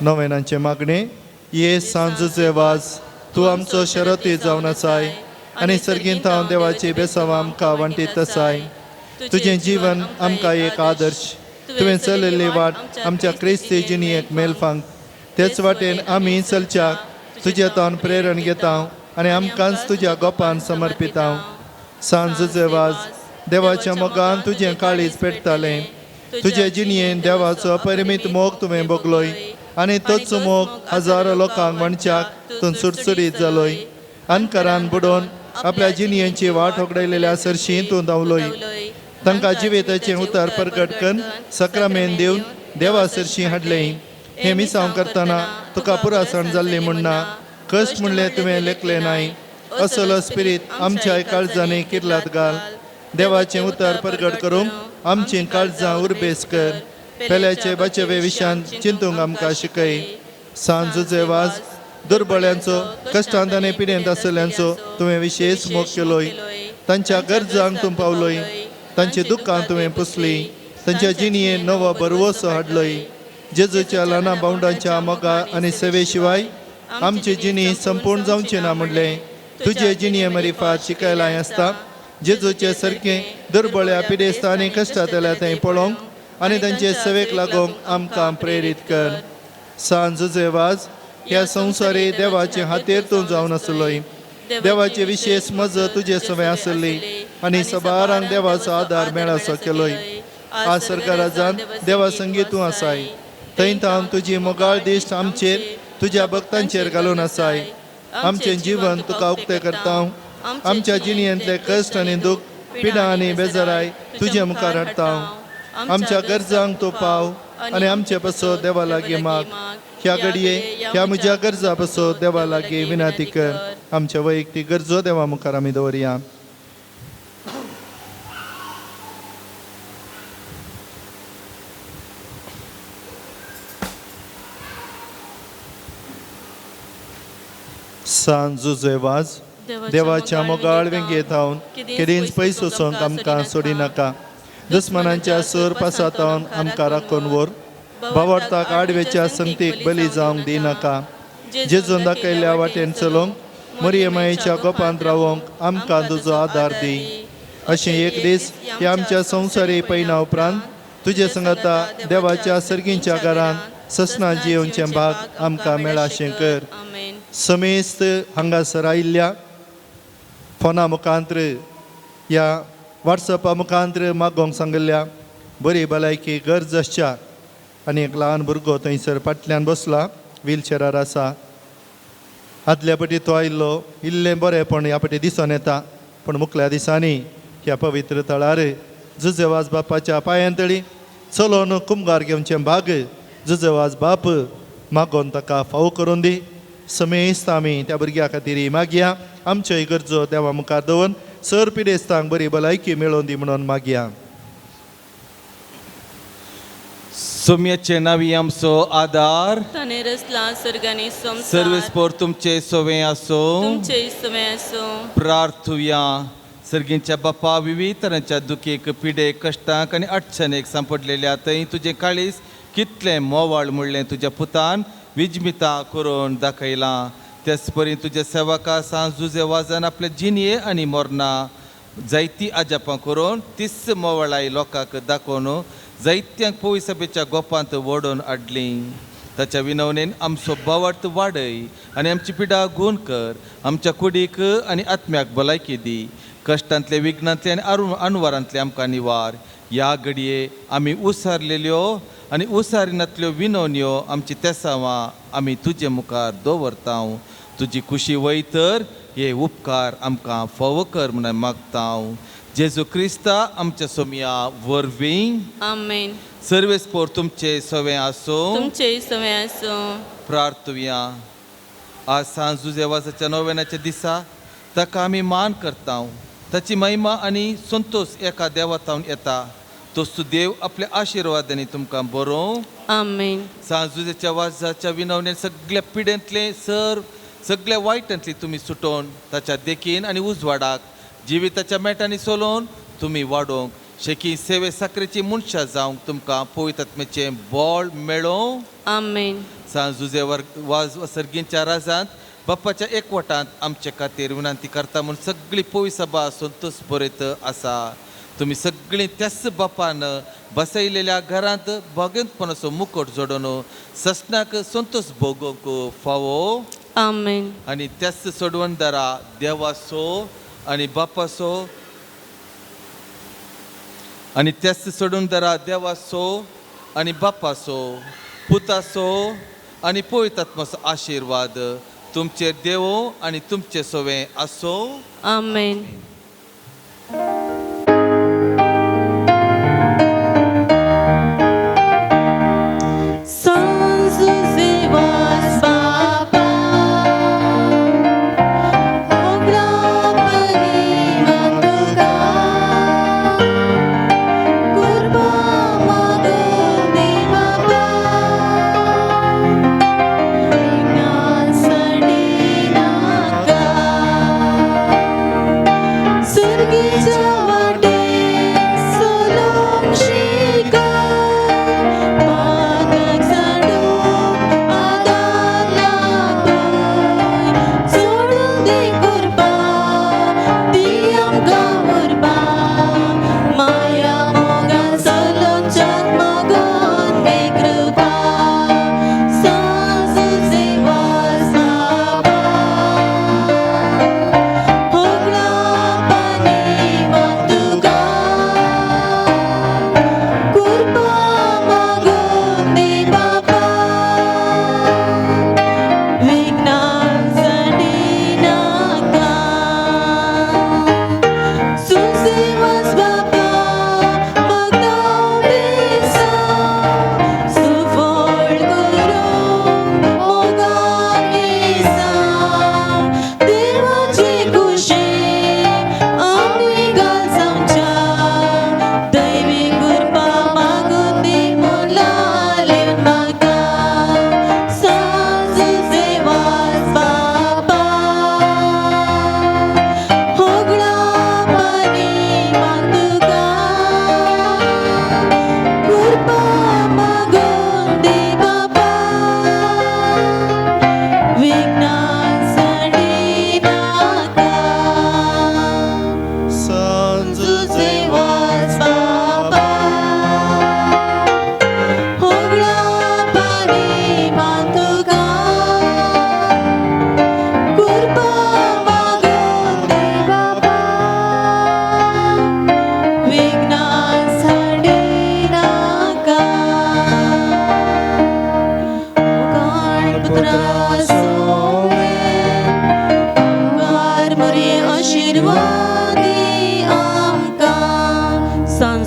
नवेनांचे मागणे. ये सांजुजेवाज तूं आमचो शरती जावन आसाय आनी सर्गींत हांव देवाची बेसांव आमकां वांटीत आसाय. तुजें जीवन आमकां एक आदर्श, तुवें चलयल्ली वाट आमच्या क्रिस्ती जिणेक मेलफांक, तेच वाटेन आमी चलच्याक तुज्या तावन प्रेरण घेता आनी आमकांच तुज्या गोपान समर्पिता. सांजुजेवाज देवाच्या मोगान तुजें काळीज पेटतालें, तुजे जिणेन देवाचो अपरिमीत मोग तुवें भोगलोय आनी तोच मोग हजारो लोकांक म्हणच्याक तूं सुडसुडीत जालोय. अनकरान बुडोवन आपल्या जिणयेची वाट होगडायलेल्या सरशी तूं धांवलोय. तांकां जिविताचें उतर परगट करून सक्रामेन दिवन देवा सरशी हाडलें. हें मिसांव करतना तुका पुरासण जाल्ली म्हूण ना, कश्ट म्हणलें तुवें लेखलें नाय. असलो स्पिरीत आमच्या काळजांनी किर्लात घाल. देवाचें उतर परगट करूंक आमचीं काळजां उर्बेस कर. पेल्याचे बचवे विशान चिंतूंक आमकां शिकय. सांजुजेवाज दुर्बळ्यांचो कश्टांत आनी पिडेंत आसल्यांचो तुवें विशेश मोग केलोय. तांच्या गरजांक तूं पावलोय, तांची दुख्खां तुवें पुसली, तांच्या जिणयेन नवो बरवसो हाडलोय. जेजूच्या ल्हाना भावंडांच्या मोगा आनी सेवे शिवाय आमची जिणी संपूर्ण जावची ना म्हणलें तुजे जिणये मरिफात शिकयलां आसता. जेजूचे सारकें दुर्बळ्या पिडेस्त आनी कश्टांतल्या थंय पळोवंक आनी तांचे सेवेक लागूंक आमकां प्रेरीत कर. सांजुजेवाज ह्या संवसारी देवाचे हातेर तूं जावन आसलोय. देवाची विशेश मजत तुजे सवें आसली आनी सबारांक देवाचो आदार मेळासो केलोय. आज सरकाराजान देवा संगी तूं आसाय. थंय थावन तुजी मोगाळ दिश्ट आमचेर तुज्या भक्तांचेर घालून आसाय. आमचें जीवन तुका उक्तें करता. आमच्या जिणेंतले कश्ट आनी दूख, पिडा आनी बेजाराय तुजे मुखार हाडटा. आमच्या गरजांक तूं पाव आनी आमचे पासत देवा लागीं माग. ह्या घडये ह्या म्हज्या गरजा पासत देवा लागीं विनंती कर. आमच्या वैयक्तीक गरजो देवा मुखार आमी दवरया. सांज जुजे वाज देवाच्या मोगाळ वेंगेत हावन केदींच पयस वचोंक आमकां सोडिनाका. दुस्मनांच्या सूर पासातावन आमकां राखून व्हर. भावार्थाक आडवेच्या संगतीक बली जावंक दिनाका. जेजून दाखयल्ल्या वाटेन चलोवंक मरिये मायेच्या गोपांत रावोंक आमकां तुजो आदार दी. अशें एक दीस ह्या आमच्या संवसारी पयना उपरांत तुजे संगता देवाच्या सर्गींच्या घरांत ससना जियोवचें भाग आमकां मेळाशें कर. समेस्त हांगासर आयिल्ल्या फोना मुखांत्र ह्या वॉट्सॅपा मुखांत्र मागोवंक सांगिल्ल्या बरी भलायकी गरज आसच्या आनी एक ल्हान भुरगो थंयसर फाटल्यान बसला, व्हीलचेरार आसा. आदल्या पटी तो आयिल्लो इल्लें बरें पण ह्या पटी दिसोन येता. पूण मुखल्या दिसांनी ह्या पवित्र थळार जुजेवाज बापाच्या पांयांतळी चलोवन कुमगार घेवचें भाग जुजेवाज बाप मागोवन ताका फावो करून दी. समेस्त आमी त्या भुरग्या खातीर मागया. आमच्यो गरजो देवा मुखार दवरून सर पिडेस्तांक बरी भलायकी मेळोवन दी म्हणून मागया. सोम्याचे नावी आमचो आदार. ताणें रचला सर्ग आनी संवसार. सर्वेस्पोर तुमचे सोवे आसो. तुमचे सोवे आसो. प्रार्थुया. सर्गींच्या बापा, विविध तरांच्या दुखेक, पिडेक, कश्टांक आनी अडचणेक सांपडलेल्या थंय तुजें काळीज कितलें मोवाळ म्हणलें तुज्या पुतान विजमिता करून दाखयलां. तेच परी तुज्या सेवका सांज जुजे वाजान आपले जिणये आनी मोरना जायती आजापां करून तीस मोवाळाय लोकांक दाखोवन जायत्यांक पोवी सभेच्या गोपांत ओडून हाडली. ताच्या विनवणेन आमचो भावार्थ वाडय आनी आमची पिडा गूण कर. आमच्या कुडीक आनी आत्म्याक भलायकी दी. कश्टांतले, विघ्नांतले आनी अणवारांतले आमकां निवार. ह्या घडये आमी उसारलेल्यो आनी उसारिनातल्यो विनवण्यो आमची तेसावां आमी तुजे मुखार दवरता. तुजी खुशी वय तर हे उपकार आमकां फावो कर म्हणून मागता. जेजू क्रिस्ता आमच्या सोमया वरवीं. आमेन. सर्वेस्पोर तुमचे सवें आसूं. तुमचे सवें आसूं. प्रार्थुया. आज सांज जुजेवाजाच्या नोवेनाच्या दिसा ताका आमी मान करता. ताची महिमा आनी संतोश एका देवातावन येता. तोच देव आपल्या आशिर्वादांनी तुमकां बरोवं. आमेन. सांज जुजेच्या वाजाच्या विनवणेन सगळ्या पिडेंतले सर सगळ्या वायटांतली तुमी सुटोवन ताच्या देखीन आनी उजवाडाक जिविताच्या मेटांनी सोलोवन तुमी वाडोवंक शेकी सेवे साकरेची मनशां जावंक तुमकां पवित्र आत्म्याचें बळ मेळोवं. आमेन. सांज जुजे वाज सर्गींच्या राजांत बाप्पाच्या एकवटांत आमचे खातीर विनंती करता म्हूण सगळी पवी सभा संतोश बरयत आसा. तुमी सगळीं त्याच बापान बसयलेल्या घरांत भगवंतपणाचो मुकोट जोडून ससनाक संतोश भोगोवंक फावो. आमेन. आनी त्याच सोडवणदारा देवाचो आनी बापाचो आनी त्याच सोडवणदारा देवाचो आनी बापाचो पुताचो आनी पवित्र आत्माचो आशिर्वाद तुमचेर देवो आनी तुमचे सोवे आसो. आमेन.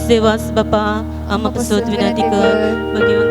जुसेवास बापा आमा पासत विनंती कर. भगेवन